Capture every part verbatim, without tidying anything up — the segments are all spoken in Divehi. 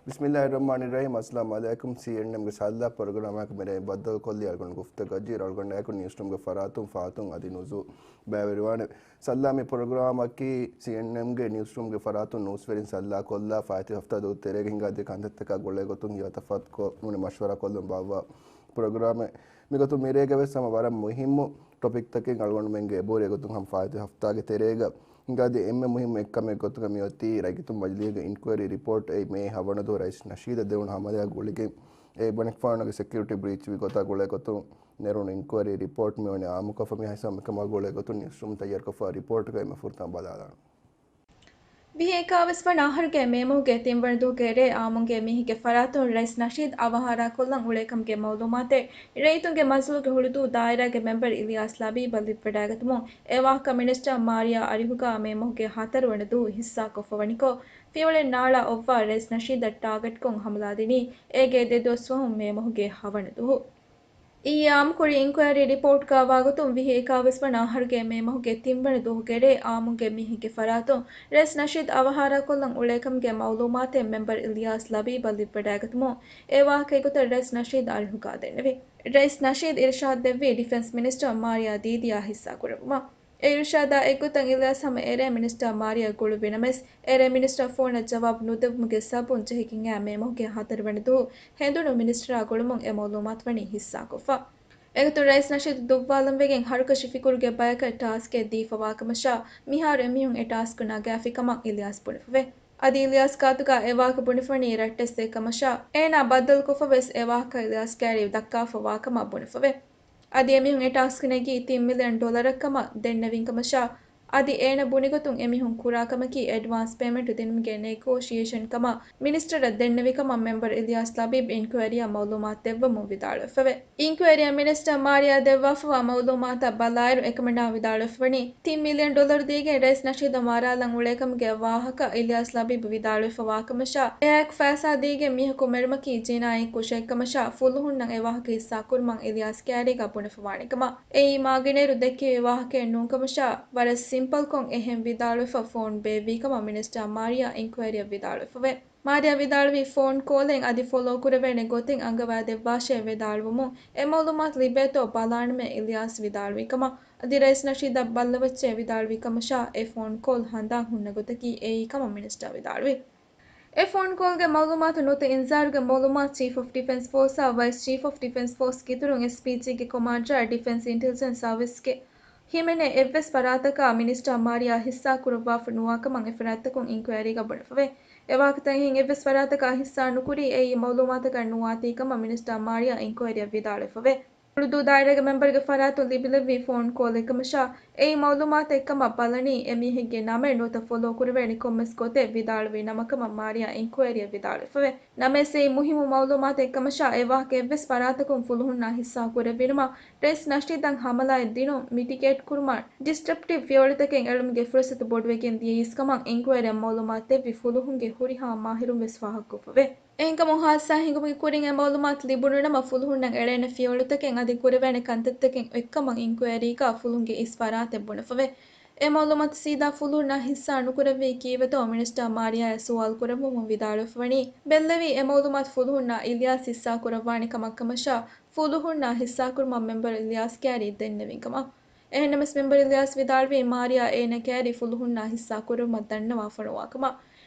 ބިސްމިއްލާހިއްރަޙްމާނިއްރަޙީމް. އައްސަލާމު ޢަލައިކުމް. ސީއެންއެމްގެ ސައްލާ ޕްރޮގްރާމާއެކު މިރޭ ބައްދަލުކޮށްލީ އަޅުގަނޑު ގުފްތަ ގަޖީ އަޅުގަނޑާއެކު ނިއުސްރޫމްގެ ފަރާތުން ފާތުން އަދި ނުޒޫ ބައިވެރިވާނެ. ސައްލާމީ ޕްރޮގްރާމަކީ ސީއެންއެމްގެ ނިއުސްރޫމްގެ ފަރާތުން ނޫސްވެރިން ސައްލާކޮށްލާ ފާއިތު ހަފްތާ ދުވަހު ތެރޭގަ ހިނގާ ދިޔަ ކަންތައްތަކާ ގުޅޭގޮތުން ހިޔާތަފާތުކޮށް ނޫނީ މަޝްވަރާކޮށްލަން ބާއްވާ ޕްރޮގްރާމެއް. މިގޮތުން މިރޭގަވެސް ހަމަ ވަރަށް މުހިއްމު ޓޮޕިކްތަކެއް އަޅުގަނޑުމެންގެ އެބަހުރި އެގޮތުން ހަމަ ފާއިތު ހަފްތާގެ ތެރޭގަ ހިނގާދިޔަ އެންމެ މުހިއްމު އެއްކަމެއް ގޮތުގަ މިއޮތީ ރައްޔިތުން މަޖިލީހުގެ އިންކުއަރީ ރިޕޯޓް އެއީ މޭ ހަވަނަ ދުވަހު ރައީސް ނަޝީދަށް ދެވުނު ހަމަލާ ގުޅިގެން އެ ބަނެކްފާނުގެ ސެކިއުރިޓީ ބްރީޗް ވި ގޮތާ ގުޅޭ ގޮތުން ނެރުނު އިންކުއަރީ ރިޕޯޓް މިވަނީ އާއްމުކޮށްފަ މިހާ ހިސާބުން މިކަމާ ގުޅޭ ގޮތުން ނިއުސްރޫމް ތައްޔާރުކޮށްފަ ރިޕޯޓްގައި މި ފުރަތަމަ ބަލާލާނަން. ވިހި އެކާވީސް ވަނަ އަހަރުގެ މޭ މަހުގެ ތިންވަނަ ދުވަހުގެ ރޭ އާއްމުންގެ މީހެއްގެ ފަރާތުން ރައީސް ނަޝީދު އަވަހާރަކޮށްލަން އުޅޭކަމުގެ މައުލޫމާތެއް ރައްޔިތުންގެ މަޖިލީހުގެ ހުޅުދޫ ދާއިރާގެ މެމްބަރު އިލްޔާސް ލަބީބަށް ލިބިވަޑައިގަތުމުން އެ ވާހަކަ މިނިސްޓަރ މާރިޔާ އަރިހުގަ މޭ މަހުގެ ހަތަރުވަނަ ދުވަހު ހިއްސާކޮށްފަވަނިކޮށް، ފިޔަވަޅެއް ނާޅާ އޮއްވާ ރައީސް ނަޝީދަށް ޓާގެޓްކޮށް ހަމަލާދިނީ އޭގެ ދެ ދުވަސް ފަހުން މޭ މަހުގެ ހަވަނަ ދުވަހު. އިއްޔެ އާއްމުކުރި އިންކުއަރީ ރިޕޯޓްގަ ވާގޮތުން ވިހި އެކާވީސް ވަނަ އަހަރުގެ މޭ މަހުގެ ތިންވަނަ ދުވަހުގެ ރޭ އާއްމުންގެ މީހެއްގެ ފަރާތުން ރައީސް ނަޝީދު އަވަހާރަކޮށްލަން އުޅޭކަމުގެ މައުލޫމާތެއް މެމްބަރު އިލްޔާސް ލަބީބަށް ލިބިވަޑައިގަތުމުން އެ ވާހަކަ އެގޮތަށް ރައީސް ނަޝީދު އަރިހުގަ ދެންނެވި. ރައީސް ނަޝީދު އިރުޝާދު ދެއްވީ ޑިފެންސް މިނިސްޓަރ މާރިޔާ ދީދީއާ ހިއްސާކުރެއްވުމަށް. އެ އިރުޝާދާ އެއްގޮތަށް އިލްޔާސް ހަމަ އެރޭ މިނިސްޓަރ މާރިޔާ ގުޅުއްވި ނަމަވެސް، އެރޭ މިނިސްޓަރ ފޯނަށް ޖަވާބު ނުދެއްވުމުގެ ސަބަބުން ޖެހިގެން އައި މޭ މަހުގެ ހަތަރުވަނަ ދުވަހު ހެނދުނު މިނިސްޓަރާ ގުޅުމުން އެ މައުލޫމާތު ވަނީ ހިއްސާކޮށްފަ. އެގޮތުން ރައީސް ނަޝީދު ދުއްވާލަންވެގެން ހަރުކަށި ފިކުރުގެ ބަޔަކަށް ޓާސްކެއް ދީފަވާކަމަށާ، މިހާރު އެމީހުން އެ ޓާސްކު ނަގާފި ކަމަށް އިލްޔާސް ބުނެފަވޭ. އަދި އިލްޔާސް ގާތުގަ އެ ވާހަކަ ބުނެފަވަނީ ރައްޓެއްސެއް ކަމަށާ، އޭނާ ބައްދަލުކޮށްފަވެސް އެ ވާހަކަ އިލްޔާސް ކައިރި ދައްކާފަ ވާކަމަށް ބުނެފަވޭ. އަދި އެމީހުން އެ ޓާސްކް ނެގީ ތިން މިލިއަން ޑޮލަރަށް ކަމަށް ދެންނެވިން ކަމަށާ، އަދި އޭނަ ބުނިގޮތުން އެމީހުން ކުރާ ކަމަކީ އެޑްވާންސް ޕޭމެންޓު ދިނުމުގެ ނެގޯޝިއޭޝަން ކަމަށް މިނިސްޓަރަށް ދެންނެވި ކަމަށް މެމްބަރު އިލްޔާސް ލަބީބް އިންކުއަރީއަށް މައުލޫމާތު ދެއްވަމުން ވިދާޅުވެފަވޭ. އިންކުއަރީއަށް މިނިސްޓަރ މާރިޔާ ދެއްވާފަވާ މައުލޫމާތަށް ބަލާއިރު އެކަމަނާ ވިދާޅުވެފަވަނީ، ތިން މިލިއަން ޑޮލަރު ދީގެން ރައީސް ނަޝީދަށް މަރާލަން އުޅޭކަމުގެ ވާހަކަ އިލްޔާސް ލަބީބް ވިދާޅުވެފަ ވާކަމަށާ، އެއާއެކު ފައިސާ ދީގެން މީހަކު މެރުމަކީ ޖިނާއީ ކުށެއްކަމަށާ، ފުލުހުންނަށް އެ ވާހަކަ ހިއްސާކުރުމަށް އިލްޔާސް ކައިރީގަ ބުނެފަވާނެ ކަމަށް. އެއީ މާގިނައިރު ދެއްކެވި ވާހަކައެއް ނޫންކަމަށާ، ވަރަށް ސިމްޕަލްކޮށް އެހެން ވިދާޅުވެފަ ފޯން ބޭއްވީ ކަމަށް މިނިސްޓަރ މާރިޔާ އިންކުއަރީއަށް ވިދާޅުވެފަވޭ. މާރިޔާ ވިދާޅުވީ ފޯން ކޯލެއް އަދި ފޮލޯ ކުރެވޭނެ ގޮތެއް އަންގަވާދެއްވާށޭ ވިދާޅުވުމުން އެ މައުލޫމާތު ލިބޭތޯ ބަލާނަމޭ އިލްޔާސް ވިދާޅުވި ކަމަށް. އަދި ރައީސް ނަޝީދަށް ބައްލަވައްޗޭ ވިދާޅުވި ކަމަށާ އެ ފޯން ކޯލް ހަނދާން ހުންނަ ގޮތަކީ އެއީ ކަމަށް މިނިސްޓަރ ވިދާޅުވި. އެ ފޯން ކޯލްގެ މައުލޫމާތު ނުވަތަ އިންޒާރުގެ މައުލޫމާތު ޗީފް އޮފް ޑިފެންސް ފޯސްއާ ވައިސް ޗީފް އޮފް ޑިފެންސް ފޯސް ކިތުރުން އެސްޕީޖީގެ ކޮމާންޑަރ ޑިފެންސް އިންޓެލިޖެންސް ސާވިސްގެ ހިމެނޭ އެއްވެސް ފަރާތަކާ މިނިސްޓަރ މާރިޔާ ހިއްސާ ކުރައްވާފަ ނުވާ ކަމަށް އެ ފަރާތްތަކުން އިންކުއަރީގަ ބުނެފަވޭ. އެ ވާހަކަތައް އެހެން އެއްވެސް ފަރާތަކާ ހިއްސާ ނުކުރީ އެއީ މައުލޫމާތަކަށް ނުވާތީ ކަމަށް މިނިސްޓަރ މާރިޔާ އިންކުއަރީއަށް ވިދާޅުވެފަވޭ. ހުޅުދޫ ދާއިރާގެ މެމްބަރުގެ ފަރާތުން ލިބިލެއްވި ފޯން ކޯލެއް ކަމަށާ، އެއީ މައުލޫމާތެއް ކަމަށް ބަލަނީ، އެމީހެއްގެ ނަމެއް ނުވަތަ ފޮލޯ ކުރެވޭނެ ކޮންމެސް ގޮތެއް ވިދާޅުވި ނަމަކަމަށް މާރިޔާ އިންކުއަރީއަށް ވިދާޅުވެފަވޭ. ނަމަވެސް އެއީ މުހިއްމު މައުލޫމާތެއް ކަމަށާ، އެ ވާހަކަ އެއްވެސް ފަރާތަކުން ފުލުހުންނާ ހިއްސާ ކުރެއްވިނަމަ، ރައީސް ނަޝީދަށް ހަމަލާއެއް ދިނުން، މިޓިގޭޓް ކުރުމަށް ޑިސްރަޕްޓިވް ފިޔަވަޅުތަކެއް އެޅުމުގެ ފުރުސަތު ބޮޑުވެގެން ދިޔައީސް ކަމަށް އިންކުއަރީއަށް މައުލޫމާތު ދެއްވި ފުލުހުންގެ ހުރިހާ މާހިރުން ވެސް ފާހަގަކޮށްފަވޭ. އެހެންކަމުން ހާއްސަ ހިނގުމުގެ ކުރިން އެ މައުލޫމާތު ލިބުނު ނަމަ، ފުލުހުންނަށް އެޅޭނެ ފިޔަވަޅުތަކެއް އަދި ކުރެވޭނެ ކަންތައްތަކެއް އޮތްކަމަށް އިންކުއަރީގަ ފުލުހުންގެ އިސް ފަރާތެއް ބުނެފަވޭ. އެ މައުލޫމާތު ސީދާ ފުލުހުންނާ ހިއްސާ ނުކުރެއްވީ ކީއްވެތޯ މިނިސްޓަރ މާރިޔާއަށް ސުވާލު ކުރެއްވުމުން ވިދާޅުވެފަވަނީ، ބެއްލެވީ އެ މައުލޫމާތު ފުލުހުންނާ އިލްޔާސް ހިއްސާ ކުރައްވާނެ ކަމަށް ކަމަށާ، ފުލުހުންނާ ހިއްސާކުރުމަށް މެމްބަރު އިލްޔާސް ކައިރީ ދެންނެވިން ކަމަށް. އެހެންނަމަވެސް މެމްބަރު އިލްޔާސް ވިދާޅުވީ، މާރިޔާ އޭނަ ކައިރީ ފުލުހުންނާ ހިއްސާ ކުރުމަށް ދަންނަވާފަ ނުވާ ކަމަށް.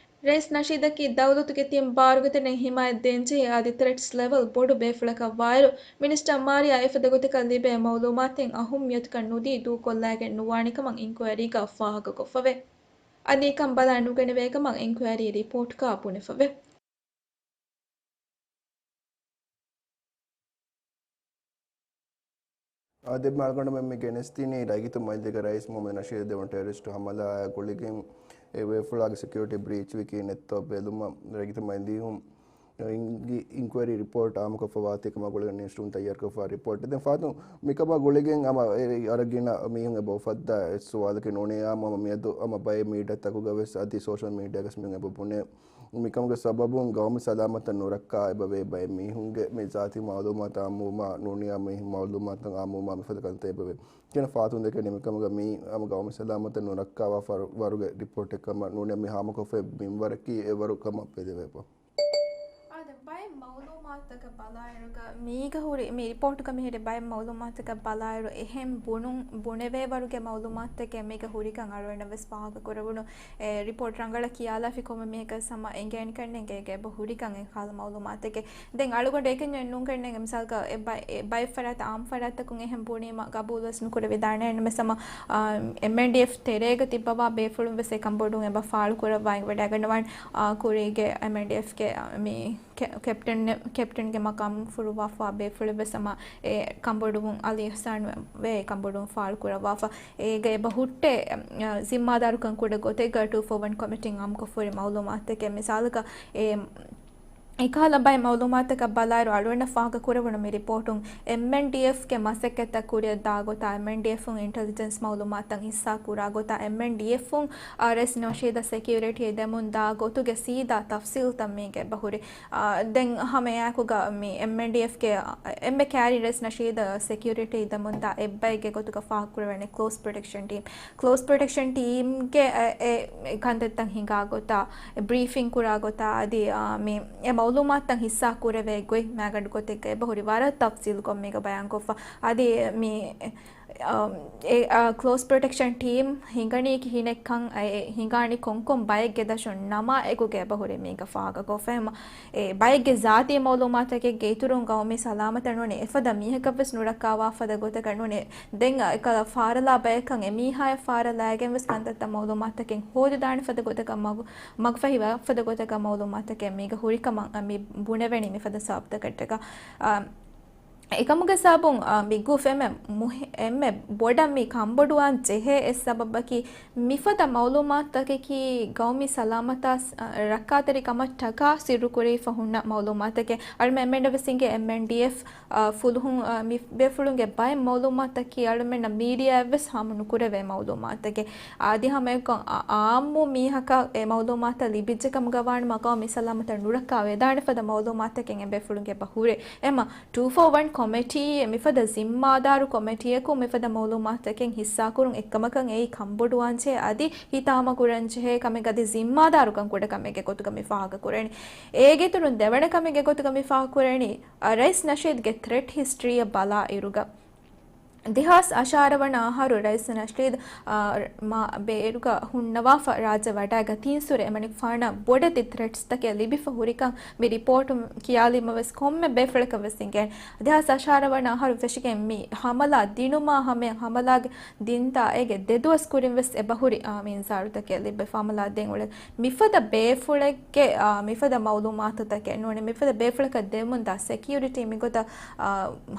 ރައީސް ނަޝީދަކީ ދައުލަތުގެ ތިން ބާރުގެ ތަނެއް ހިމާޔަތް ދޭންޖެހޭ އަދި ތްރެޓްސް ލެވެލް ބޮޑު ބޭފުޅަކަށް ވާއިރު، މިނިސްޓަރ މާރިޔާ އެފަދަ ގޮތަކަށް ލިބޭ މައުލޫމާތެއް އަހުއްމިޔަތުކަން ނުދީ ދޫކޮށްލައިގެން ނުވާނެ ކަމަށް އިންކުއަރީގަ ފާހަގަކޮށްފަވޭ. އަދި އެކަން ބަލައި ނުގެނެވޭ ކަމަށް އިންކުއަރީ ރިޕޯޓްގަ ބުނެފަވޭ. އާދެ، އަޅުގަނޑުމެން މި ގެނެސްދިނީ ރައްޔިތު މަޖިލީހުގެ ރައީސް މުހައްމަދު ނަޝީދަށް ދެވުނު ޓެރަރިސްޓު ހަމަލާއާ ގުޅިގެން އެ ބޭފުޅާގެ ސެކިއުރިޓީ ބްރީޗް ވީކީ ނެތްތޯ ބެލުމަށް ރައްޔިތު މަޖިލީހުން އިން-، އިންކުއަރީ ރިޕޯޓް އާއްމުކޮށްފަ ވާތީ ކަމާ ގުޅިގެން ނިއުސްރޫމް ތައްޔާރުކޮށްފަ ރިޕޯޓް. ދެން ފާތުން މިކަމާ ގުޅިގެން ހަމަ އެ އަރަގިނަ މީހުން އެބަ އުފައްދާ އެއް ސުވާލަކީ ނޫނީ އާއްމު ހަމަ މިއަދު ހަމަ ބައެއް މީޑިއާތަކުގަ ވެސް އަދި ސޯޝަލް މީޑިއާގަސް މީހުން އެބަ ބުނޭ. މިކަމުގެ ސަބަބުން ގައުމީ ސަލާމަތަށް ނުރައްކާ އެބަވޭ ބައެއް މީހުންގެ މި ޒާތީ މައުލޫމާތު އާއްމުވުމާ ނޫނީ އާއްމު މައުލޫމާތު އާއްމުވުމާ މިފަދަ ކަންތައް އެބަވޭ. ކިޔަން ފާތުން ދެކެނީ މިކަމުގަ މީ ހަމަ ގައުމީ ސަލާމަތަށް ނުރައްކާވާ ފަރު-، ވަރުގެ ރިޕޯޓެއް ކަމަށް ނޫނީ މި ހާމަކޮށްފައި މިންވަރަކީ އެވަރު ކަމަށް ބެލެވޭ. ބައެއް މައުލޫމާތުތަކަށް ބަލާއިރުގަ މީގަ ހުރި، މި ރިޕޯޓުގަ މިހިރި ބައެއް މައުލޫމާތުތަކަށް ބަލާއިރު، އެހެން ބުނުން، ބުނެވޭ ވަރުގެ މައުލޫމާތުތަކެއް މީގަ ހުރިކަން އަޅުގަނޑަށް ވެސް ފާހަގަ ކުރެވުނު. އެ ރިޕޯޓް ރަނގަޅަށް ކިޔާލާފި ކޮންމެ މީހަކަށް ހަމަ އެނގޭނެ ކަންނޭނގެ އެބަ ހުރިކަން އެ ކަހަލަ މައުލޫމާތުތަކެއް. ދެން އަޅުގަނޑު އެކަންޏެއް ނޫން ކަންނޭނގެ، މިސާލަކަށް އެ ބައި-، އެ ބައެއް ފަރާތަށް އާއްމު ފަރާތަކުން އެހެން ބުނީމަ ގަބޫލުވެސް ނުކުރެވިދާނެ. އެހެންނަމަވެސް ހަމަ، އާ، އެމްއެންޑީއެފް ތެރޭގަ ތިއްބަވާ ބޭފުޅުން ވެސް އެ ކަންބޮޑުވުން އެބަ ފާޅު ކުރައްވާ އެނގިވަޑައިގަންނަވާނެ. އާ، ކުރީގެ އެމްއެންޑީއެފްގެ، އާ، މި ކެ-، ކެޕްޓަން، ކެޕްޓަންގެ މަޤާމު ފުރުއްވާފަ ބޭފުޅެއް ވެސް ހަމަ އެ ކަންބޮޑުވުން އަލީ އިޙްސާން ވެ އެ ކަންބޮޑުވުން ފާޅު ކުރައްވާފަ. އޭގަ އެބަ ހުއްޓޭ، އަ، ޒިންމާދާރުކަން ކުޑަ ގޮތެއްގަ ޓޫ ފޯ ވަން ކޮމިޓީން އާއްމުކޮށްފަހުރި މައުލޫމާތުތަކެއް. މިސާލަކަށް އެ އެކަހަލަ ބައެއް މައުލޫމާތަކަށް ބަލާއިރު އަޅުގަނޑަށް ފާހަގަ ކުރެވުނު މި ރިޕޯޓުން އެމްއެންޑީއެފްގެ މަސައްކަތްތައް ކުރިއަށް ދާ ގޮތާ، އެމްއެންޑީއެފުން އިންޓެލިޖެންސް މައުލޫމާތުތައް ހިއްސާ ކުރާ ގޮތާ، އެމްއެންޑީއެފުން ރައީސް ނަޝީދަށް ސެކިއުރިޓީ ދެމުން ދާ ގޮތުގެ ސީދާ ތަފްސީލްތައް މީގެ އެބަހުރި. އާ، ދެން ހަމައެއާއެކުގަ މި އެމްއެންޑީއެފްގެ އެންމެ ކައިރިން ރައީސް ނަޝީދަށް ސެކިއުރިޓީ ދެމުންދާ އެއްބައެއްގެ ގޮތުގަ ފާހަގަކުރެވޭނެ ކްލޯސް ޕްރޮޓެކްޝަން ޓީމް. ކްލޯސް ޕްރޮޓެކްޝަން ޓީމްގެ އެ، އެ، އެ ކަންތައްތައް ހިނގާ ގޮތާ، އެ ބްރީފިން ކުރާ ގޮތާ، އަދި، އާ، މި އެ މައުލޫމާތުތައް ހިއްސާ ކުރެވޭ ގޮތް މާގަނޑު ގޮތެއްގަ އެބަހުރި ވަރަށް ތަފްސީލުކޮށް މީގަ ބަޔާންކޮށްފަ. އަދި މި އަ، އެ، އަ، ކްލޯސް ޕްރޮޓެކްޝަން ޓީމް ހިނގަނީ ކިހިނެއްކަން، އެ، ހިނގާނީ ކޮންކޮން ބައެއްގެ ދަށުން ނަމާ އެކުގަ އެބަހުރި މީގަ ފާހަގަކޮށްފަ. ހަމަ އެ ބައެއްގެ ޒާތީ މައުލޫމާތުތަކެއްގެ އިތުރުން ގައުމީ ސަލާމަތަށް ނޫނީ އެފަދަ މީހަކަށްވެސް ނުރައްކާވާ ފަދަ ގޮތަކަށް ނޫނީ، ދެން އެކަލަ ފާރަލާ ބަޔަކަށް އެމީހާޔަށް ފާރަލާއިގެންވެސް ކަންތައްތައް މައުލޫމާތުތަކެއް ހޯދިދާނެ ފަދަ ގޮތަކަށް މަގު-، މަގުފަހި ވާ ފަދަ ގޮތަކަށް މައުލޫމާތުތަކެއް މީގަ ހުރިކަމަށް މި ބުނެވެނީ މިފަދަ ސަބަބުތަކަށްޓަކާ. އަ، އެކަމުގެ ސަބަބުން، އާ، މި ގުފް އެންމެ މުހި-، އެންމެ ބޮޑަށް މި ކަންބޮޑުވާން ޖެހޭ އެއް ސަބަބަކީ، މިފަދަ މައުލޫމާތުތަކަކީ ގައުމީ ސަލާމަތާ، އާ، ރައްކާތެރިކަމަށްޓަކާ ސިއްރުކުރެވިފަ ހުންނަ މައުލޫމާތުތަކެއް. އަޅުމެން އެމްއެންޑީއެފްގެ އެމްއެންޑީއެފް، އާ، ފުލުހުން، އާ، މި ބޭފުޅުންގެ ބައެއް މައުލޫމާތުތަކީ އަޅުމެންނަށް މީޑިއާއަށްވެސް ހާމަ ނުކުރެވޭ މައުލޫމާތުތަކެއް. އަދި ހަމައެކަން އާ-، އާއްމު މީހަކަށް އެ މައުލޫމާތުތައް ލިބިއްޖެ ކަމުގަ ވާނަމަ ގައުމީ ސަލާމަތަށް ނުރައްކާ ވެދާނެ ފަދަ މައުލޫމާތުތަކެއް އެބޭފުޅުންގެ އެބަ ހުރޭ. އެމަ ޓޫ ފޯ ވަން ކޮމިޓީ މިފަދަ ޒިންމާދާރު ކޮމިޓީއަކު މިފަދަ މައުލޫމާތުތަކެއް ހިއްސާކުރުން އެއްކަމަކަށް އެއީ ކަންބޮޑުވާންޖެހޭ އަދި ހިތާމަ ކުރަންޖެހޭ ކަމެއް އަދި ޒިންމާދާރުކަން ކުޑަ ކަމެއްގެ ގޮތުގަ މި ފާހަގަ ކުރަނީ. އޭގެ އިތުރުން ދެވަނަ ކަމެއްގެ ގޮތުގަ މި ފާހަގަ ކުރަނީ، އަ، ރައީސް ނަޝީދްގެ ތްރެޓް ހިސްޓްރީއަށް ބަލާ އިރުގަ، ދެހާސް އަށާރަ ވަނަ އަހަރު ރައީސް ނަޝީދް، އާ، މާ ބޭރުގަ ހުންނަވާފަ ރާއްޖެ ވަޑައިގަތީންސުރެ އެމަނިކުފާނަށް ބޮޑެތި ތްރެޓްސްތަކެއް ލިބިފަ ހުރިކަން މި ރިޕޯޓު ކިޔާލީމަވެސް ކޮންމެ ބޭފުޅަކަށް ވެސް އިނގޭނެ. ދެހާސް އަށާރަ ވަނަ އަހަރު ފެށިގެން މި ހަމަލާ ދިނުމާ ހަމަޔަށް ހަމަލާގެ ދިންތާ އޭގެ ދެ ދުވަސް ކުރިން ވެސް އެބަހުރި، އާ، މި އިންޒާރުތަކެއް ލިބިފަ ހަމަލާ ދޭން އުޅެ މިފަދަ ބޭފުޅެއްގެ، އާ، މިފަދަ މައުލޫމާތުތަކެއް ނޫނީ މިފަދަ ބޭފުޅަކަށް ދެމުންދާ ސެކިއުރިޓީ މިގޮތަށް، އާ،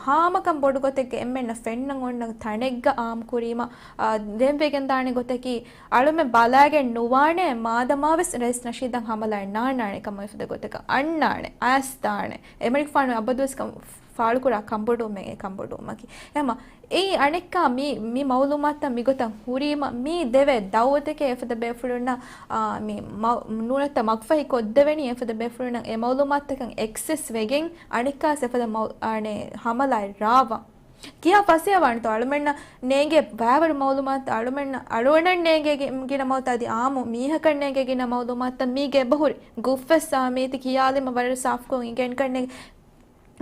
ހާމަކަން ބޮޑު ގޮތެއްގެ އެންމެންނަށް ފެންނަން އޮންނަ ތަނެއްގަ އާއްމު ކުރީމަ، އާ، ދެން ވެގެންދާނެ ގޮތަކީ، އަޅުމެން ބަލައިގެން ނުވާނެ، މާދަމާވެސް ރައީސް ނަޝީދަށް ހަމަލާއެއް ނާންނާނެ ކަމަށް މިފަދަ ގޮތަކަށް އަންނާނެ، އައިސްދާނެ. އެމަނިކުފާނު އަބަދުވެސް ކަން ފާޅުކުރާ ކަންބޮޑުވުމެއް އެ ކަންބޮޑުވުމަކީ. އެމަ، އެއީ އަނެއްކާ މި، މި މައުލޫމާތުތައް މިގޮތަށް ހުރީމަ، މި ދެވޭ ދައުވަތެކޭ އެފަދަ ބޭފުޅުންނަށް، އާ، މި މަ، ނޫނަތައް މަގުފަހި ކޮށްދެވެނީ އެފަދަ ބޭފުޅުންނަށް އެ މައުލޫމާތުތަކަށް އެކްސެސް ވެގެން އަނެއްކާސް އެފަދަ މައު، އާނެ، ހަމަލާއެއް ރާވާ. ކިހާ ފަސޭހަވާނެތޯ އަޅުމެންނަށް ނޭނގޭ ބައިވަރު މައުލޫމާތު އަޅުމެންނަށް، އަޅުގަނޑަށް ނޭނގޭ ގިނަ މައުތައް އަދި އާއްމު މީހަކަށް ނޭނގޭ ގިނަ މައުލޫމާތުތައް މީގެ އެބަހުރި. ގުފްވެސް އާ މީތި ކިޔާލީމަ ވަރަށް ސާފުކޮށް އިނގޭނެ ކަންނޭނގެ.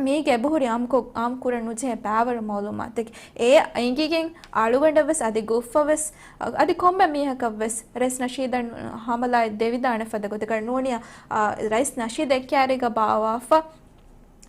މީގެ އެބަހުރި އާއްމުކޮށް، އާއްމު ކުރަން ނުޖެހޭ ބައިވަރު މައުލޫމާތެކޭ. އެ އެނގިގެން އަޅުގަނޑަށްވެސް އަދި ގުފްއަށްވެސް އަދި ކޮންމެ މީހަކަށްވެސް ރައީސް ނަޝީދަށް ހަމަލާއެއް ދެވިދާނެ ފަދަ ގޮތަކަށް ނޫނިއްޔާ، އާ، ރައީސް ނަޝީދް އެއްކައިރީގަ ބާވާފަ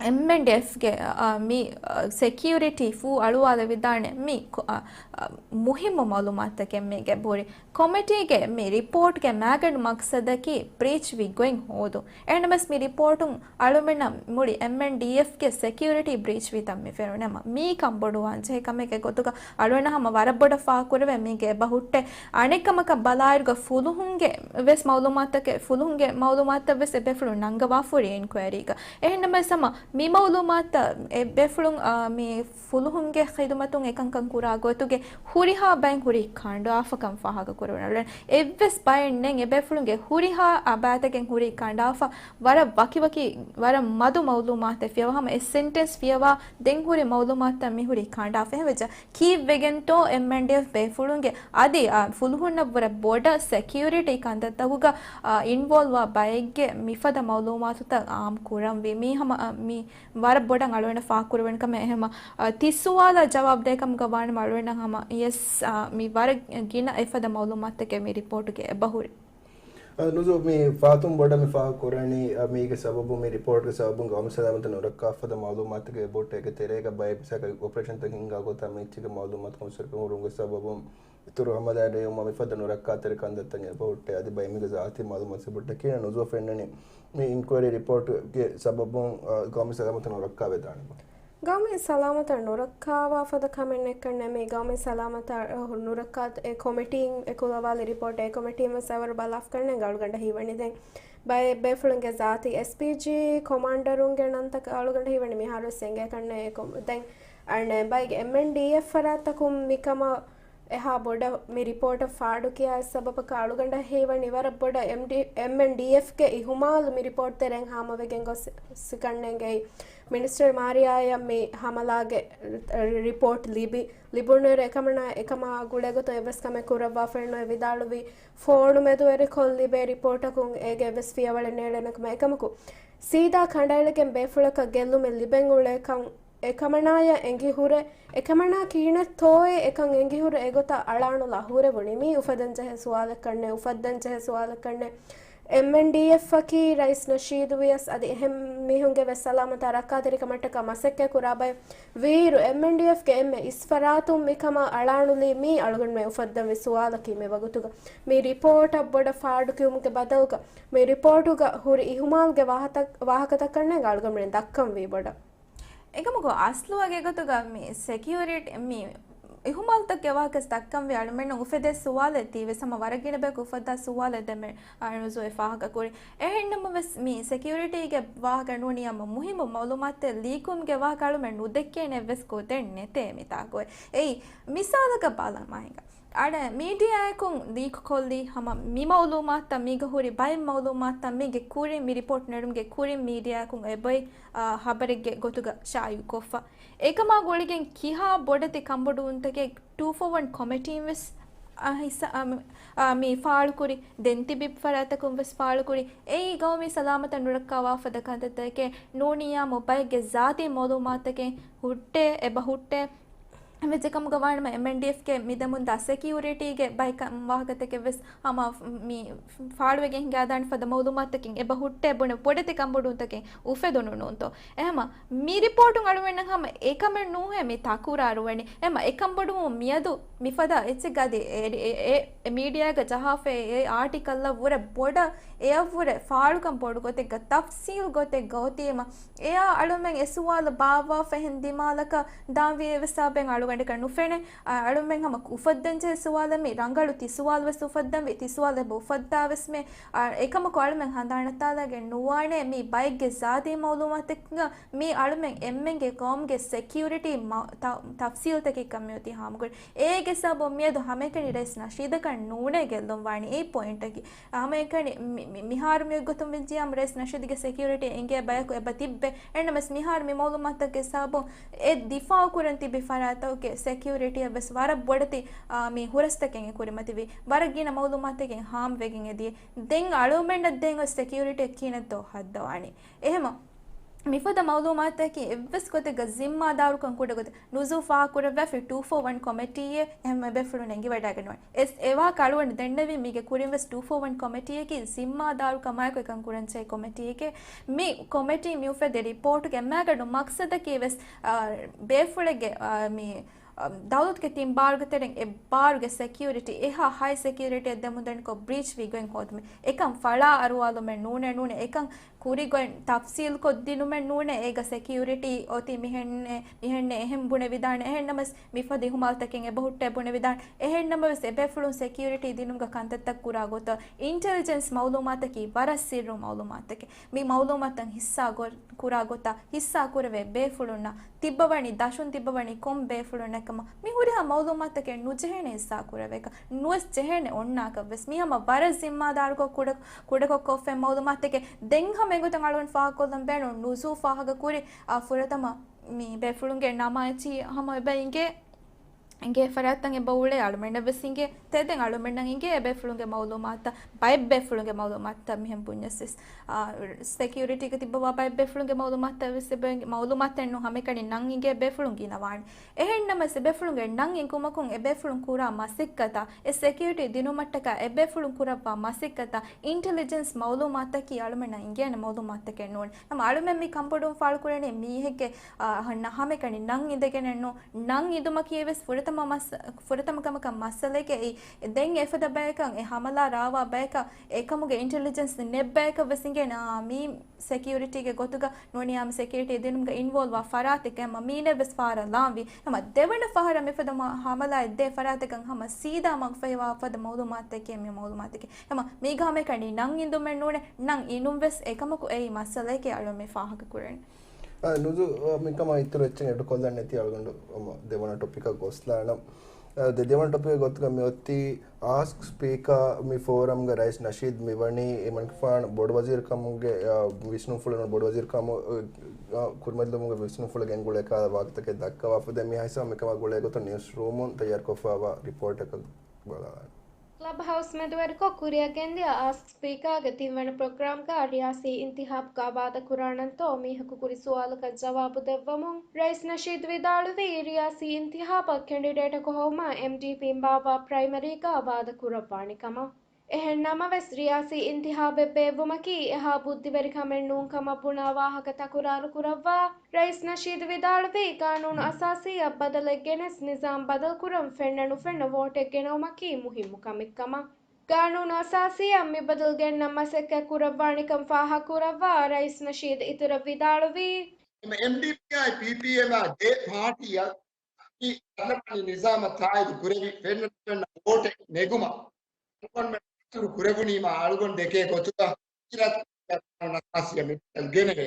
އެމްއެންޑީއެފްގެ، އާ، މި، އާ، ސެކިއުރިޓީ ފޫ އަޅުވާލެވިދާނެ މި ކޮ-، އާ، އާ، މުހިއްމު މައުލޫމާތުތަކެއް މީގެ ބުރި. ކޮމިޓީގެ މި ރިޕޯޓްގެ މައިގަނޑު މަގްސަދަކީ ބްރީޗްވި ގޮތް ހޯދުން. އެހެންނަމަވެސް މި ރިޕޯޓުން އަޅުމެންނަށް މުޅި އެމްއެންޑީއެފްގެ ސެކިއުރިޓީ ބްރީޗްވިތަން މި ފެނުނަމަ، މީ ކަންބޮޑުވާން ޖެހޭ ކަމެއްގެ ގޮތުގަ އަޅުގަނޑަށް ހަމަ ވަރަށް ބޮޑަށް ފާހަގަކުރެވޭ މީގެ އެބަ ހުއްޓޭ. އަނެއް ކަމަކަށް ބަލާއިރުގަ ފުލުހުންގެ ވެސް މައުލޫމާތުތަކެއް، ފުލުހުންގެ މައުލޫމާތުތައް ވެސް އެބޭފުޅުން ނަންގަވާފަ ހުރި އިންކުއަރީގަ. އެހެންނަމަވެސް ހަމަ މި މައުލޫމާތުތައް އެ ބޭފުޅުން، އާ، މި ފުލުހުންގެ ޚިދުމަތުން އެކަންކަން ކުރާ ގޮތުގެ ހުރިހާ ބައެއް ހުރީ ކަނޑާފަކަން ފާހަގަ ކުރެވުނު. އެއްވެސް ބައެއް ނެތް އެ ބޭފުޅުންގެ ހުރިހާ އަބައިތަކެއް ހުރީ ކަނޑާފަ. ވަރަށް ވަކިވަކި، ވަރަށް މަދު މައުލޫމާތެއް ފިޔަވާ، ހަމަ އެއް ސެންޓެންސް ފިޔަވާ ދެން ހުރި މައުލޫމާތުތައް މި ހުރީ ކަނޑާފަ. އެހެންވެއްޖެ ކީއްވެގެންތޯ އެމްއެންޑީއެފް ބޭފުޅުންގެ އަދި، އާ، ފުލުހުންނަށްވުރެ ބޮޑަށް ސެކިއުރިޓީ ކަންތައްތަކުގަ، އާ، އިންވޯލްވްވާ ބައެއްގެ މިފަދަ މައުލޫމާތުތައް އާއްމު ކުރަންވީ. މީ ހަމަ، އާ، މީ ވަރަށް ބޮޑަށް އަޅުގަނޑަށް ފާހަގަކުރެވެން ކަމެއް. އެހެމަ، އާ، ތި ސުވާލަށް ޖަވާބު ދޭކަމުގަ ވާނަމަ އަޅުގަނޑަށް ހަމަ ޔެސް، އާ، މި ވަރަށް ގިނަ އެފަދަ މައުލޫމާތުތަކެއް މި ރިޕޯޓުގެ އެބަހުރި. އަ، ނުޒޫ، މި ފާތުން ބޮޑަށް މި ފާހަގަކުރަނީ، އަ، މީގެ ސަބަބުން، މި ރިޕޯޓްގެ ސަބަބުން ގައުމީ ސަލާމަތަށް ނުރައްކާފަދަ މައުލޫމާތުތަކެއް އެބަހުއްޓޭ. އޭގެ ތެރޭގަ ބައެއް މިސާލަކަށް އޮޕަރޭޝަންތައް ހިންގާ ގޮތާ މިއެއްޗެއްގެ މައުލޫމާތު ކައުންސިލް ކުރުމުގެ ސަބަބުން އިތުރު ހަމަލާ ނެރެވުމާ މިފަދަ ނުރައްކާތެރި ކަންތައްތައް އެބަހުއްޓޭ. އަދި ބައެއް މީގެ ޒާތީ މައުލޫމާތު އެބަހުއްޓޭ. ކިހިނެއް ނުޒޫ ފެންނަނީ މި އިންކުއަރީ ރިޕޯޓްގެ ސަބަބުން، އަ، ގައުމީ ސަލާމަތަށް ނުރައްކާ ވެދާނެބަ؟ ގައުމީ ސަލާމަތަށް ނުރައްކާވާ ފަދަ ކަމެއް ނެތްކަންނޭ. މި ގައުމީ ސަލާމަތަށް ނުރައްކާ އެ ކޮމިޓީން އެކުލަވާލި ރިޕޯޓް އެ ކޮމިޓީން ވެސް އަވަރު ބަލާފަ ކަންނޭ އަޅުގަނޑަށް ހީވަނީ. ދެން ބައެއް ބޭފުޅުންގެ ޒާތީ އެސްޕީޖީ ކޮމާންޑަރުންގެ ނަންތަކަށް އަޅުގަނޑަށް ހީވަނީ މިހާރު ވެސް އެނގޭ ކަންނޭ. އެކު-، ދެން އަނެއް ބައެއްގެ އެމްއެންޑީއެފް ފަރާތްތަކުން މިކަމަށް އެހާ ބޮޑަށް މި ރިޕޯޓަށް ފާޑުކިޔާ ސަބަބަކަށް އަޅުގަނޑަށް ހީވަނީ ވަރަށް ބޮޑަށް އެމްޑީ، އެމްއެންޑީއެފްގެ އިހުމާލު މި ރިޕޯޓް ތެރެއިން ހާމަވެގެން ގޮސް ސިކަންނޭނގެ މިނިސްޓަރ މާރިޔާއަށް މި ހަމަލާގެ ރިޕޯޓް ލިބި، ލިބުނުއިރު އެކަމަނާ، އެކަމާ ގުޅޭގޮތުން އެއްވެސް ކަމެއް ކުރައްވާފައެއް ނުވޭ ވިދާޅުވީ، ފޯނު މެދުވެރިކޮށް ލިބޭ ރިޕޯޓަކުން އޭގެ އެއްވެސް ފިޔަވަޅެއް ނޭޅޭނެ ކަމަށް. އެކަމަކު، ސީދާ ކަނޑައެޅިގެން ބޭފުޅަކަށް ގެއްލުމެއް ލިބެން އުޅޭ ކަން އެކަމަނާޔަށް އެނގި ހުރެ، އެކަމަނާ ކިހިނެއްތޯ އެކަން އެނގި ހުރެ އެގޮތަށް އަޅާނުލާ ހުރެވުނީ. މީ އުފެދެން ޖެހޭ ސުވާލެއް ކަންނޭ، އުފައްދަން ޖެހޭ ސުވާލެއް ކަންނޭ. އެމްއެންޑީއެފްއަކީ ރައީސް ނަޝީދު ވިޔަސް އަދި އެހެން މީހުންގެ ވެސް ސަލާމަތާ ރައްކާތެރިކަމަށްޓަކާ މަސައްކަތް ކުރާ ބައެއް ވީއިރު، އެމްއެންޑީއެފްގެ އެންމެ އިސް ފަރާތުން މިކަމަށް އަޅާނުލީ މީ އަޅުގަނޑުމެން އުފައްދަންވީ ސުވާލަކީ މި ވަގުތުގަ. މި ރިޕޯޓަށް ބޮޑަށް ފާޑުކިޔުމުގެ ބަދަލުގަ، މި ރިޕޯޓުގަ ހުރި އިހުމާލުގެ ވާހަތަ-، ވާހަކަތަކަށް ނޭނގެ އަޅުގަނޑުމެން ދައްކަންވީ ބޮޑަށް. އެކަމަކު އަސްލު ވަގެ ގޮތުގަ މި ސެކިއުރިޓީ، މި އިހުމާލުތަކުގެ ވާހަކަ ދައްކަންވީ އަޅުމެންނަށް އުފެދޭ ސުވާލެއް ތީވެސް ހަމަ ވަރަށް ގިނަ ބަޔަކު އުފައްދާ ސުވާލެއް ދެމެ އަޅުނުޒު އެ ފާހަގަ ކުރި. އެހެންނަމަވެސް މި ސެކިއުރިޓީގެ ވާހަކަ ނޫނީ އަމަ މުހިއްމު މައުލޫމާތެއް ލީކުވުމުގެ ވާހަކަ އަޅުމެން ނުދެއްކޭނެ އެއްވެސް ގޮތެއް ނެތޭ މިތާކު. އެއީ މިސާލަކަށް ބަލަމާ ހިނގާ. އަނެއް މީޑިއާއަކުން ލީކުކޮށްލީ ހަމަ މި މައުލޫމާތުތައް މީގަ ހުރި ބައެއް މައުލޫމާތުތައް މީގެ ކުރިން މި ރިޕޯޓް ނެރުމުގެ ކުރިން މީޑިއާއަކުން އެބައި، އާ، ހަބަރެއްގެ ގޮތުގަ ޝާއިޢުކޮށްފަ. އެކަމާ ގުޅިގެން ކިހާ ބޮޑެތި ކަންބޮޑުވުންތަކެއް ޓޫ ފޯ ވަން ކޮމިޓީން ވެސް، އާ، ހިއްސާ، އާ، މި، އާ، މި ފާޅުކުރި، ދެން ތިބި ފަރާތަކުން ވެސް ފާޅުކުރި. އެއީ ގައުމީ ސަލާމަތަށް ނުރައްކާވާ ފަދަ ކަންތައްތަކެއް ނޫނިއްޔާމު ބައެއްގެ ޒާތީ މައުލޫމާތުތަކެއް ހުއްޓޭ، އެބަ ހުއްޓޭ. އެވެއްޖެކަމުގަ ވާނަމަ އެމްއެންޑީއެފްގެ މި ދެމުންދާ ސެކިއުރިޓީގެ ބައިކަން ވާހަކަތަކެއް ވެސް ހަމަ މި ފާޅުވެގެން ހިނގާދާނެ ފަދަ މައުލޫމާތުތަކެއް އެބަ ހުއްޓޭ ބުނެ ބޮޑެތި ކަންބޮޑުވުންތަކެއް އުފެދުނު ނޫންތޯ؟ އެހެމަ މި ރިޕޯޓުން އަޅުގަނޑަށް ހަމަ އެކަމެއް ނޫހޭ މި ތަކުރާރުވަނީ. އެހެމަ އެކަންބޮޑުވުން މިއަދު މިފަދަ އެއްޗެއްގަ އަދި އެ، އެ، އެ، އެ މީޑިއާގަ ޖަހާފައި އެ އާޓިކަލްއަށް ވުރެ ބޮޑަށް އެއަށްވުރެ ފާޅުކަން ބޮޑު ގޮތެއްގަ ތަފްސީލް ގޮތެއްގަ އޮތީމަ، އެއާ އަޅުމެން އެ ސުވާލު ބާއްވާފަ އެހެން ދިމާލަކަށް ދާންވީ އެއްވެސް ސަބަބެއް އަޅުގަނޑަކަށް ނުފެނޭ. އަ، އަޅުމެން ހަމަ އުފައްދަންޖެހޭ ސުވާލެއް މީ ރަނގަޅު ތި ސުވާލު ވެސް އުފައްދަންވީ. ތި ސުވާލު އެބަ އުފައްދާ ވެސް މީ، އަ، އެކަމަކު އަޅުމެން ހަނދާނަށް އައްޓާލާގެން ނުވާނެ މީ ބައެއްގެ ޒާތީ މައުލޫމާތެއްގަ މީ އަޅުމެން އެންމެންގެ ގައުމުގެ ސެކިއުރިޓީ މަ-، ތަ-، ތަފްސީލްތަކެއްކަން މިއޮތީ ހާމަކުރި. އޭގެ ސަބަބުން މިއަދު ހަމައެކަނި ރައީސް ނަޝީދަކަށް ނޫނޭ ގެއްލުން ވާނީ އެ ޕޮއިންޓަކީ. ހަމައެކަނި މި-، މި-، މިހާރު މި ގޮތުން ވެއްޖިއްޔާމު ރައީސް ނަޝީދުގެ ސެކިއުރިޓީ އެނގޭ ބަޔަކު އެބަ ތިއްބެ. އެންނަމަސް މިހާރު މި މައުލޫމާތުތަކުގެ ސަބަބުން އެ ދިފާއު ކުރަން ތިބި ފަރާތަކުގެ ސެކިއުރިޓީއަށް ވެސް ވަރަށް ބޮޑެތި، އާ، މި ހުރަސްތަކެއް އެ ކުރިމަތިވީ. ވަރަށް ގިނަ މައުލޫމާތުތަކެއް ހާމަވެގެން އެދިޔަ. ދެން އަޅުމެންނަށް ދެން އޮތް ސެކިއުރިޓީއަށް ކިހިނެއްތޯ ހައްދަވާނީ. އެހެމަ މިފަދަ މައުލޫމާތަކީ އެއްވެސް ގޮތެއްގަ ޒިންމާދާރުކަން ކުޑަ ގޮތެއް ނުޒޫ ފާހަގަކުރައްވާފި ޓޫ ފޯ ވަން ކޮމިޓީއެއް އެހެން ބޭފުޅުން އެނގިވަޑައިގަންނަވާނެ. އެސް އެވާ ކަޅުވަން ދެންނެވީ މީގެ ކުރިން ވެސް ޓޫ ފޯ ވަން ކޮމިޓީއަކީ ޒިންމާދާރުކަމާއެކު އެކަން ކުރަން ޖެހޭ ކޮމިޓީއެކޭ. މި ކޮމިޓީ މި އުފެދޭ ރިޕޯޓުގެ މާގަނޑު މަޤްޞަދަކީ ވެސް، އާ، ބޭފުޅެއްގެ، އާ، މި އަ، ދައުލަތުގެ ތިން ބާރުގެ ތެރެއިން އެއް ބާރުގެ ސެކިއުރިޓީ އެހާ ހައި ސެކިއުރިޓީއެއް ދެމުންދަނިކޮށް ބްރީޗް ވި ގޮތް ހޯދުމެއް. އެކަން ފަޅާ އަރުވާލުމެއް ނޫނޭ ނޫނޭ. އެކަން ކުރި ގޮތް ތަފްސީލްކޮށްދިނުމެއް ނޫނޭ. އޭގަ ސެކިއުރިޓީ އޮތީ މިހެންނޭ، މިހެންނޭ އެހެން ބުނެވިދާނެ. އެހެންނަމަވެސް މިފަދަ އިހުމާލުތަކެއް އެބަހުއްޓޭ ބުނެވިދާނެ. އެހެންނަމަވެސް އެބޭފުޅުން ސެކިއުރިޓީ ދިނުމުގަ ކަންތައްތައް ކުރާ ގޮތަށް އިންޓެލިޖެންސް މައުލޫމާތަކީ ވަރަށް ސިއްރު މައުލޫމާތަކެއް. މި މައުލޫމާތުތައް ހިއްސާ ގޮ-، ކުރާ ގޮތަށް ހިއްސާ ކުރެވޭ ބޭފުޅުންނަށް ތިއްބަވަނީ ދަށުން ތިއްބަވަނީ ކޮން ބޭފުޅުންނަކަމަށް. މި ހުރިހާ މައުލޫމާތަކެއް ނުޖެހޭނެ ހިއްސާ ކުރެވޭކަށް، ނުވެސް ޖެހޭނެ އޮންނާކަށްވެސް. މި ހަމަ ވަރަށް ޒިންމާދާރުކޮށް ކުޑަ-، ކުޑަކޮށް ކޮށްފައި މައުލޫމާތަކެއް. ދެން ހަމަ އެގޮތަށް އަޅުގަނޑު ފާހަގަކޮށްލަން ބޭނުން ނުޒޫ ފާހަގަކުރި، އާ، ފުރަތަމަ މި ބޭފުޅުންގެ ނަމާއެއްޗިހި ހަމަ އެބަ އިނގޭ، އިނގޭ ފަރާތްތައް އެބަ އުޅޭ އަޅުމެންނަށް ވެސް އިނގޭ. ތެދެއް އަޅުމެންނަށް އިނގޭ އެބޭފުޅުންގެ މައުލޫމާތުތައް، ބައެއް ބޭފުޅުންގެ މައުލޫމާތުތައް މިހެން ބުންޏަސް ވެސް. އާ، ސެކިއުރިޓީގަ ތިއްބަވާ ބައެއް ބޭފުޅުންގެ މައުލޫމާތުތައް ވެސް އެބަ އިނގޭ. މައުލޫމާތެއް ނޫން ހަމައެކަނި ނަން އިނގޭ ބޭފުޅުން ގިނަވާނެ. އެހެންނަމަވެސް އެބޭފުޅުންގެ ނަން އިނގުމަކުން އެބޭފުޅުން ކުރާ މަސައްކަތާ، އެ ސެކިއުރިޓީ ދިނުމަށްޓަކާ އެބޭފުޅުން ކުރައްވާ މަސައްކަތާ، އިންޓެލިޖެންސް މައުލޫމާތަކީ އަޅުމެންނަށް އިނގޭނެ މައުލޫމާތަކެއް ނޫން. ހަމަ އަޅުމެން މި ކަންބޮޑުވުން ފާޅުކުރަނީ މީހެއްގެ، އާ، ހަންނަ ހަމައެކަނި ނަން އިނދެގެނެއް ނޫން. ނަން އިނދުމަކީ ވެސް ފުރަތަމަ މަސް-، ފުރަތަމަ ކަމަކަށް މައްސަލައެކޭ. އެއީ ދެން އެފަދަ ބަޔަކަށް އެ ހަމަލާ ރާވާ ބަޔަކަށް އެކަމުގެ އިންޓެލިޖެންސް ނެތް ބަޔަކަށް ވެސް އިނގޭނެ، އާ، މީ ސެކިއުރިޓީގެ ގޮތުގަ ނޫނީ އާ މި ސެކިއުރިޓީ ދިނުމުގަ އިންވޯލްވާ ފަރާތެކޭ. ހަމަ މީނަށް ވެސް ފަހަރަށް ލާންވީ. ހަމަ ދެވަނަ ފަހަރަށް މިފަދަ މަ-، ހަމަލާއެއް ދޭ ފަރާތަކަށް ހަމަ ސީދާ މަގުފަހިވާ ފަދަ މައުލޫމާތެކޭ މި މައުލޫމާތެކޭ. ހަމަ މީގަ ހަމައެކަނި ނަން އިނދުމެއް ނޫނޭ. ނަން އިނުން ވެސް އެކަމަކު އެއީ މައްސަލައެކޭ އަޅުގަނޑު މި ފާހަގަކުރަނީ. އާ، ނުޒޫ، އާ، މިކަމާ އިތުރު އެއްޗެއް އެޑް ކޮށްލަން ނެތި އަޅުގަނޑު ހަމަ ދެވަނަ ޓޮޕިކަށް ގޮސްލާނަން. އާ، ދެ-، ދެވަނަ ޓޮޕިކް ގޮތުގަ މި އޮތީ އާސްކް ސްޕީކާ މި ފޯރަމްގަ ރައީސް ނަޝީދު މިވަނީ އެމަނިކުފާނު ބޮޑުވަޒީރުކަމުގެ، އާ، ވިސްނުންފުޅު، ބޮޑުވަޒީރުކަމު، އާ، ކުރިމަތިލުމުގެ ވިސްނުންފުޅު ގެންގުޅޭ ކަހަލަ ވާހަކަތަކެއް ދައްކަވާފަ ދެ މިހާ ހިސާބު މިކަމާ ގުޅޭ ގޮތުން ނިއުސް ރޫމުން ތައްޔާރުކޮށްފައިވާ ރިޕޯޓަކަށް ބަލާލަން. ކްލަބް ހައުސް މެދުވެރިކޮށް ކުރިއަށް ގެންދިޔަ އާސްކް ސްޕީކާގެ ތިންވަނަ ޕްރޮގްރާމްގަ ރިޔާސީ އިންތިހާބުގަ ވާދަކުރާނަންތޯ މީހަކު ކުރި ސުވާލަކަށް ޖަވާބު ދެއްވަމުން ރައީސް ނަޝީދު ވިދާޅުވީ، ރިޔާސީ އިންތިހާބަށް ކެންޑިޑޭޓަކު ހޮވުމަށް އެމްޑީޕީން ބާއްވާ ޕްރައިމަރީގަ ވާދަކުރައްވާނެ ކަމަށް. އެހެން ނަމަވެސް، ރިޔާސީ އިންތިހާބެއް ބޭއްވުމަކީ އެހާ ބުއްދިވެރިކަމެއް ނޫން ކަމަށް ބުނާ ވާހަކަ ތަކުރާރު ކުރައްވާ، ރައީސް ނަޝީދު ވިދާޅުވީ، ގާނޫނު އަސާސީއަށް ބަދަލެއް ގެނެސް، ނިޒާމް ބަދަލުކުރަން ފެންނަ ނުފެންނަ ވޯޓެއް ގެނައުމަކީ މުހިއްމު ކަމެއް ކަމަށް. ގާނޫނު އަސާސީއަށް މި ބަދަލު ގެންނަން މަސައްކަތް ކުރައްވާނެކަން ފާހަގަކުރައްވާ، ރައީސް ނަޝީދު އިތުރަށް ވިދާޅުވީ، އެމްޑީޕީއާއި ޕީޕީއެމްއާ ދެ ޕާޓީއަށް މި ޕާލަމާނީ ނިޒާމަށް ތާއީދު ކުރެވި ފެންނަ ނުފެންނަ ވޯޓެއް ނެގުމަށް އަޅުގަނޑުމެން ދަސްތުރު ކުރެވުނީމާ އަޅުގަނޑު ދެކޭ ގޮތުގަ އިރަށް ގާނޫނު އަސާސީއަށް މި ބަދަލު ގެނެވޭ.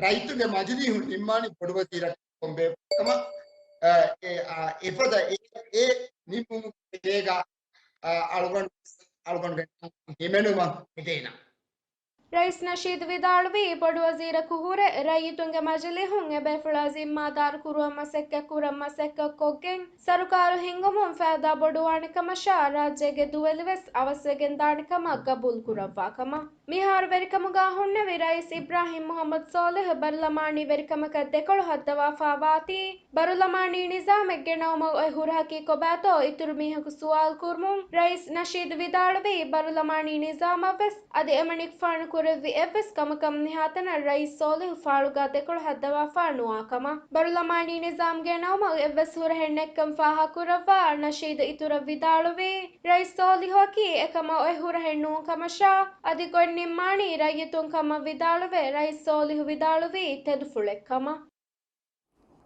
ރައްޔިތުންގެ މަޖިލީހުން ނިންމާނީ ބޮޑުވަޒީރަކަށް ކޮންބޭ ކަމަށް، އަ، އެ، އަ، އެފަދަ އެ، އެ ނިންމުމުގެ ގޭގަ، އަ، އަޅުގަނޑު، އަޅުގަނޑުގެ ހިމެނުމަށް ހެދޭނަން. ރައީސް ނަޝީދު ވިދާޅުވީ، ބޮޑުވަޒީރަކު ހުރެ ރައްޔިތުންގެ މަޖިލީހުން އެބޭފުޅާ ޒިންމާދާރު ކުރުވަން މަސައްކަތް ކުރަން މަސައްކަތް ކޮށްގެން، ސަރުކާރު ހިންގުމުން ފައިދާ ބޮޑުވާނެ ކަމަށާ، ރާއްޖޭގެ ދުވެލި ވެސް އަވަސްވެގެން ދާނެ ކަމަށް ގަބޫލު ކުރައްވާ ކަމަށް. މިހާރު ވެރިކަމުގަ ހުންނެވި ރައީސް އިބްރާހިމް މުހައްމަދު ސޯލިހު ބަރުލަމާނީ ވެރިކަމަކަށް ދެކޮޅު ހައްދަވާފާ ވާތީ، ބަރުލަމާނީ ނިޒާމެއް ގެނައުމަށް އޮތް ހުރަހަކީ ކޮބާތޯ އިތުރު މީހަކު ސުވާލު ކުރުމުން، ރައީސް ނަޝީދު ވިދާޅުވީ، ބަރުލަމާނީ ނިޒާމަށް ވެސް އަދި އެމަނިކުފާނު ކުރެއްވި އެއްވެސް ކަމަކަށް މިހާތަނަށް ރައީސް ސޯލިހު ފާޅުގަ ދެކޮޅު ހައްދަވާފާ ނުވާ ކަމަށް. ބަރުލަމާނީ ނިޒާމް ގެނައުމަށް އެއްވެސް ހުރަހެއް ނެތްކަން ފާހަގަކުރައްވާ، ނަޝީދު އިތުރަށް ވިދާޅުވީ، ރައީސް ސޯލިހުއަކީ އެކަމަށް އޮތް ހުރަހެއް ނޫން ކަމަށާ، އަދި ގޮތް ނިންމާނީ ރައްޔިތުން ކަމަށް ވިދާޅުވެ، ރައީސް ސޯލިހު ވިދާޅުވީ ތެދުފުޅެއް ކަމަށް.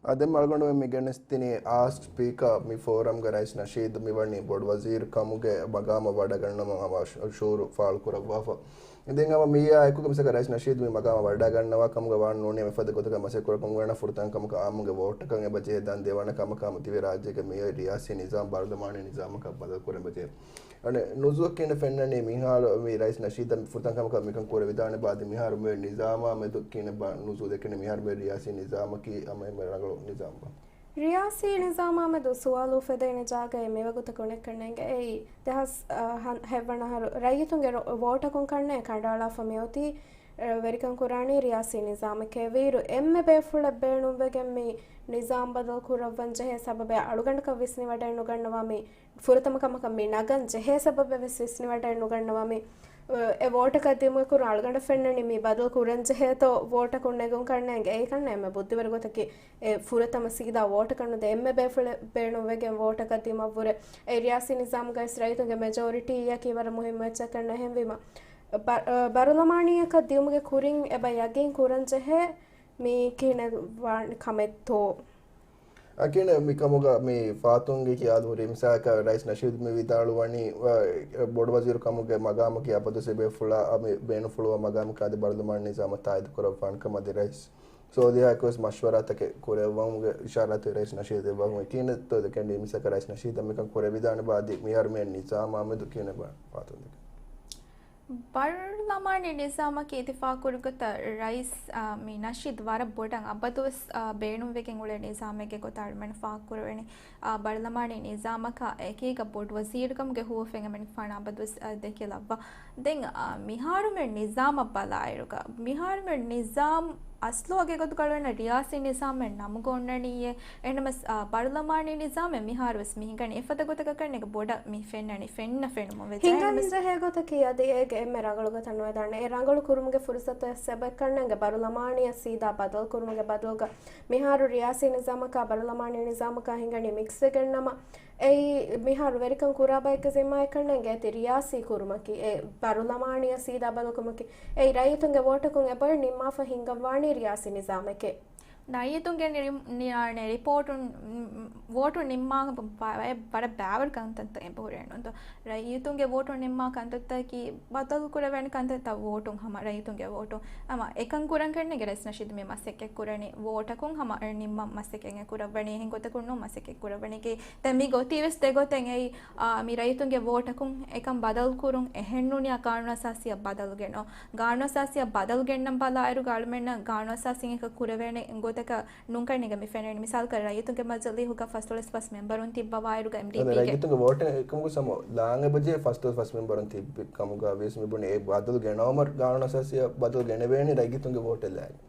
އާ، ދެން އަޅުގަނޑުމެން މި ގެނެސްދިނީ އާސްކް ސްޕީކާ މި ފޯރަމްގަ ރައީސް ނަޝީދު މިވަނީ ބޮޑުވަޒީރު ކަމުގެ މަގާމަށް ވަޑައިގަންނަވަން ހަމަ ޝު-، ޝުއޫރު ފާޅުކުރައްވާފަ. ދެން ހަމަ މިއާ އެކުގަ މިސަކަށް ރައީސް ނަޝީދު މި މަގާމަށް ވަޑައިގަންނަވާ ކަމުގަ ވާން ނޫނީ މިފަދަ ގޮތަކަށް މަސައްކަތް ކުރަން އޮންނަ ފުރަތަމަ ކަމަކަށް އާއްމުގެ ވޯޓަކަށް އެބަ ޖެހޭ ދާން ދެވަނަ ކަމަކަށް ހަމަ ތިބޭ ރާއްޖޭގެ މިއޮތް ރިޔާސީ ނިޒާމް ބަރުލަމާނީ ނިޒާމަކަށް ބަދަލު ކުރަން އެބަ ޖެހޭ. އަނެއް ނުޒޫއަށް ކިހިނެއް ފެންނަނީ މިހާރު މި ރައީސް ނަޝީދަށް ފުރަތަމަ ކަމަކަށް މިކަން ކުރެވިދާނެ ބާ އަދި މިހާރު މި ނިޒާމާ މެދު ކިހިނެއް ބާ ނުޒޫ ދެކެނީ މިހާރު މި ރިޔާސީ ނިޒާމަކީ ހަމަ އެންމެ ރަނގަޅު ނިޒާމް ބާ؟ ރިޔާސީ ނިޒާމާ މެދު ސުވާލު އުފެދޭނެ ޖާގައެއް މިވަގުތަކު ނެތްކަން އެނގޭ. އެއީ ދެހާސް، އަ، ހަ-، ހެއްވަނަ އަހަރު ރައްޔިތުންގެ ރޮ-، ވޯޓަކުން ކަންނޭ ކަނޑައަޅާފަ މިއޮތީ، އަ، ވެރިކަން ކުރާނީ ރިޔާސީ ނިޒާމެކޭ. ވީއިރު އެންމެ ބޭފުޅެއް ބޭނުންވެގެން މި ނިޒާމް ބަދަލު ކުރައްވަން ޖެހޭ ސަބަބެއް އަޅުގަނޑަކަށް ވިސްނިވަޑައެއް ނުގަންނަވާ މި ފުރަތަމަ ކަމަކަށް މި ނަގަން ޖެހޭ ސަބަބެއް ވެސް ވިސްނިވަޑައެއް ނުގަންނަވާ މި، އެ ވޯޓަކަށް ދިމުވެ ކުރުން އަޅުގަނޑަށް ފެންނަނީ މި ބަދަލު ކުރަން ޖެހޭތޯ ވޯޓަކުން ނެގުން ކަންނޭނގެ. އެއީ ކަންނޭ އެންމެ ބުއްދިވެރި ގޮތަކީ އެ ފުރަތަމަ ސީދާ ވޯޓަކަށް ނުދޭ އެންމެ ބޭފުޅެއް ބޭނުންވެގެން ވޯޓަކަށް ދިމަށްވުރެ. އެ ރިޔާސީ ނިޒާމުގައި ރައްޔިތުންގެ މެޖޯރިޓީއަކީ ވަރަށް މުހިއްމު އެއްޗެއް ކަންނޭ. އެހެންވީމަ ބަ-، އަ، ބަރުލަމާނީއަކަށް ދިއުމުގެ ކުރިން އެބަ ޔަގީން ކުރަން ޖެހޭ މި ކިހިނެއް ވާނެ ކަމެއްތޯ؟ އަކީން މިކަމުގަ މި ފާތުންގެ ޚިޔާލު ހުރީ މިސާލަކަށް ރައީސް ނަޝީދު މި ވިދާޅުވަނީ، އަ، ބޮޑު ވަޒީރު ކަމުގެ މަގާމަކީ އަބަދުވެސް އެބޭފުޅާ މި ބޭނުންފުޅުވާ މަގާމަކާ އަދި ބަރުލަމާނީ ނިޒާމަށް ތާއީދު ކުރައްވާނެ ކަމަށް އަދި ރައީސް ސޯލިހާއެކުވެސް މަޝްވަރާތަކެއް ކުރެއްވުމުގެ އިޝާރާތެއް ރައީސް ނަޝީދު ދެއްވަމުން އެކީނެއްތޯ ދެކެން މިސަކަ ރައީސް ނަޝީދަށް މިކަން ކުރެވިދާނެ ބާ އަދި މިހާރު މި ނިޒާމާ މެދު ކިހިނެއް ފާތުން ދެކެން؟ ބަރުލަމާނީ ނިޒާމަކީ އިތިފާޤުކުރި ގޮތަށް ރައީސް، އާ، މި ނަޝީދު ވަރަށް ބޮޑަށް އަބަދުވެސް، އާ، ބޭނުންވެގެން އުޅޭ ނިޒާމެއްގެ ގޮތަށް އަޅުމެން ފާހަގަކުރެވެނީ. އާ، ބަރުލަމާނީ ނިޒާމަކާ އެކީގަ ބޮޑު ވަޒީރުކަމުގެ ހުވަފެން އެމަނިކުފާނު އަބަދުވެސް، އާ، ދެކިލައްވާ. ދެން، އާ، މިހާރު މި ނިޒާމަށް ބަލާއިރުގަ، މިހާރު މި ނިޒާމް އަސްލު ވަގެ ގޮތުގަ އަޅުގަނޑަށް ރިޔާސީ ނިޒާމެއް ނަމުގަ އޮންނަނީއޭ. އެހެންނަމަސް، އާ، ބަރުލަމާނީ ނިޒާމެއް މިހާރުވެސް މި ހިނގަނީ އެފަދަ ގޮތަކަށް ކަންނޭނގެ ބޮޑަށް މި ފެންނަނީ، ފެންނަ ފެނުމުން ވެއްޖެ. ހިނގަން އެހެންނަމަސް ޖެހޭ ގޮތަކީ އަދި އޭގެ އެންމެ ރަނގަޅު ގޮތަށް ނުވެދާނެ. އެ ރަނގަޅު ކުރުމުގެ ފުރުސަތު އެއްސެބެ ކަންނޭނގެ ބަރުލަމާނީއަށް ސީދާ ބަދަލު ކުރުމުގެ ބަދަލުގަ މިހާރު ރިޔާސީ ނިޒާމަކާ ބަރުލަމާނީ ނިޒާމަކާ ހިނގަނީ މިކްސް ވެގެން ނަމަ، އެއީ މިހާރު ވެރިކަން ކުރާ ބައެއްގެ ޒިންމާއެއް ކަންނޭނގެ އޭތި ރިޔާސީ ކުރުމަކީ، އެ ބަރުލަމާނީއަށް ސީދާ ބަދަލުކުރުމަކީ، އެއީ ރައްޔިތުންގެ ވޯޓަކުން އެބައޮތް ނިންމާފަ ހިންގައްވާނީ ރިޔާސީ ނިޒާމެކޭ. ރައްޔިތުންގެ ނިރި-، ނި-، އާނެ، ރިޕޯޓުން، މް، ވޯޓުން ނިންމާ ބަ-، ވަރަށް ބާވަރު ކަންތައްތައް އެބަހުރޭ ނޫންތޯ؟ ރައްޔިތުންގެ ވޯޓުން ނިންމާ ކަންތައްތަކީ ބަދަލު ކުރެވޭނެ ކަންތައްތައް ވޯޓުން ހަމަ ރައްޔިތުންގެ ވޯޓުން. ހަމަ އެކަން ކުރަން ކަންނޭނގެ ރައީސް ނަޝީދު މި މަސައްކަތް ކުރަނީ ވޯޓަކުން ހަމަ ނިންމަން މަސައްކަތް ކުރައްވަނީ އެހެން ގޮތަކުން ނޫން މަސައްކަތް ކުރައްވަނީކީ. ދެން މި ގޮތީ ވެސް ދެގޮތެއް އެއީ، އާ، މި ރައްޔިތުންގެ ވޯޓަކުން އެކަން ބަދަލު ކުރުން އެހެން ނޫނީ ޤާނޫނު އަސާސީއަށް ބަދަލު ގެންނަ-، ޤާނޫނު އަސާސީއަށް ބަދަލު ގެންނަން ބަލާއިރު އަޅުމެންނަށް ޤާނޫނު އަސާސީން އެކަން ކުރެވޭނެ ގޮތަކަށް ނޫންކަންނޭނގެ މި ފެންނަނީ. މިސާލަކަށް ރައްޔިތުންގެ މަޖިލީހުގަ ފަސްދޮޅަސް ފަސް މެންބަރުން ތިއްބަވާއިރުގަ އެމްޑީޕީގެ ރައްޔިތުންގެ ވޯޓެއް އެކަމަކު ސަމޯ ލާން އެބަޖެހޭ ފަސްދޮޅަސް ފަސް މެންބަރުން ތިއްބި ކަމުގަ ވިޔަސް މިބުނި އެ ބަދަލު ގެނައުމަށް ޤާނޫނު އަސާސީއަށް ބަދަލު ގެނެވޭނީ ރައްޔިތުންގެ ވޯޓެއް ލާގެން.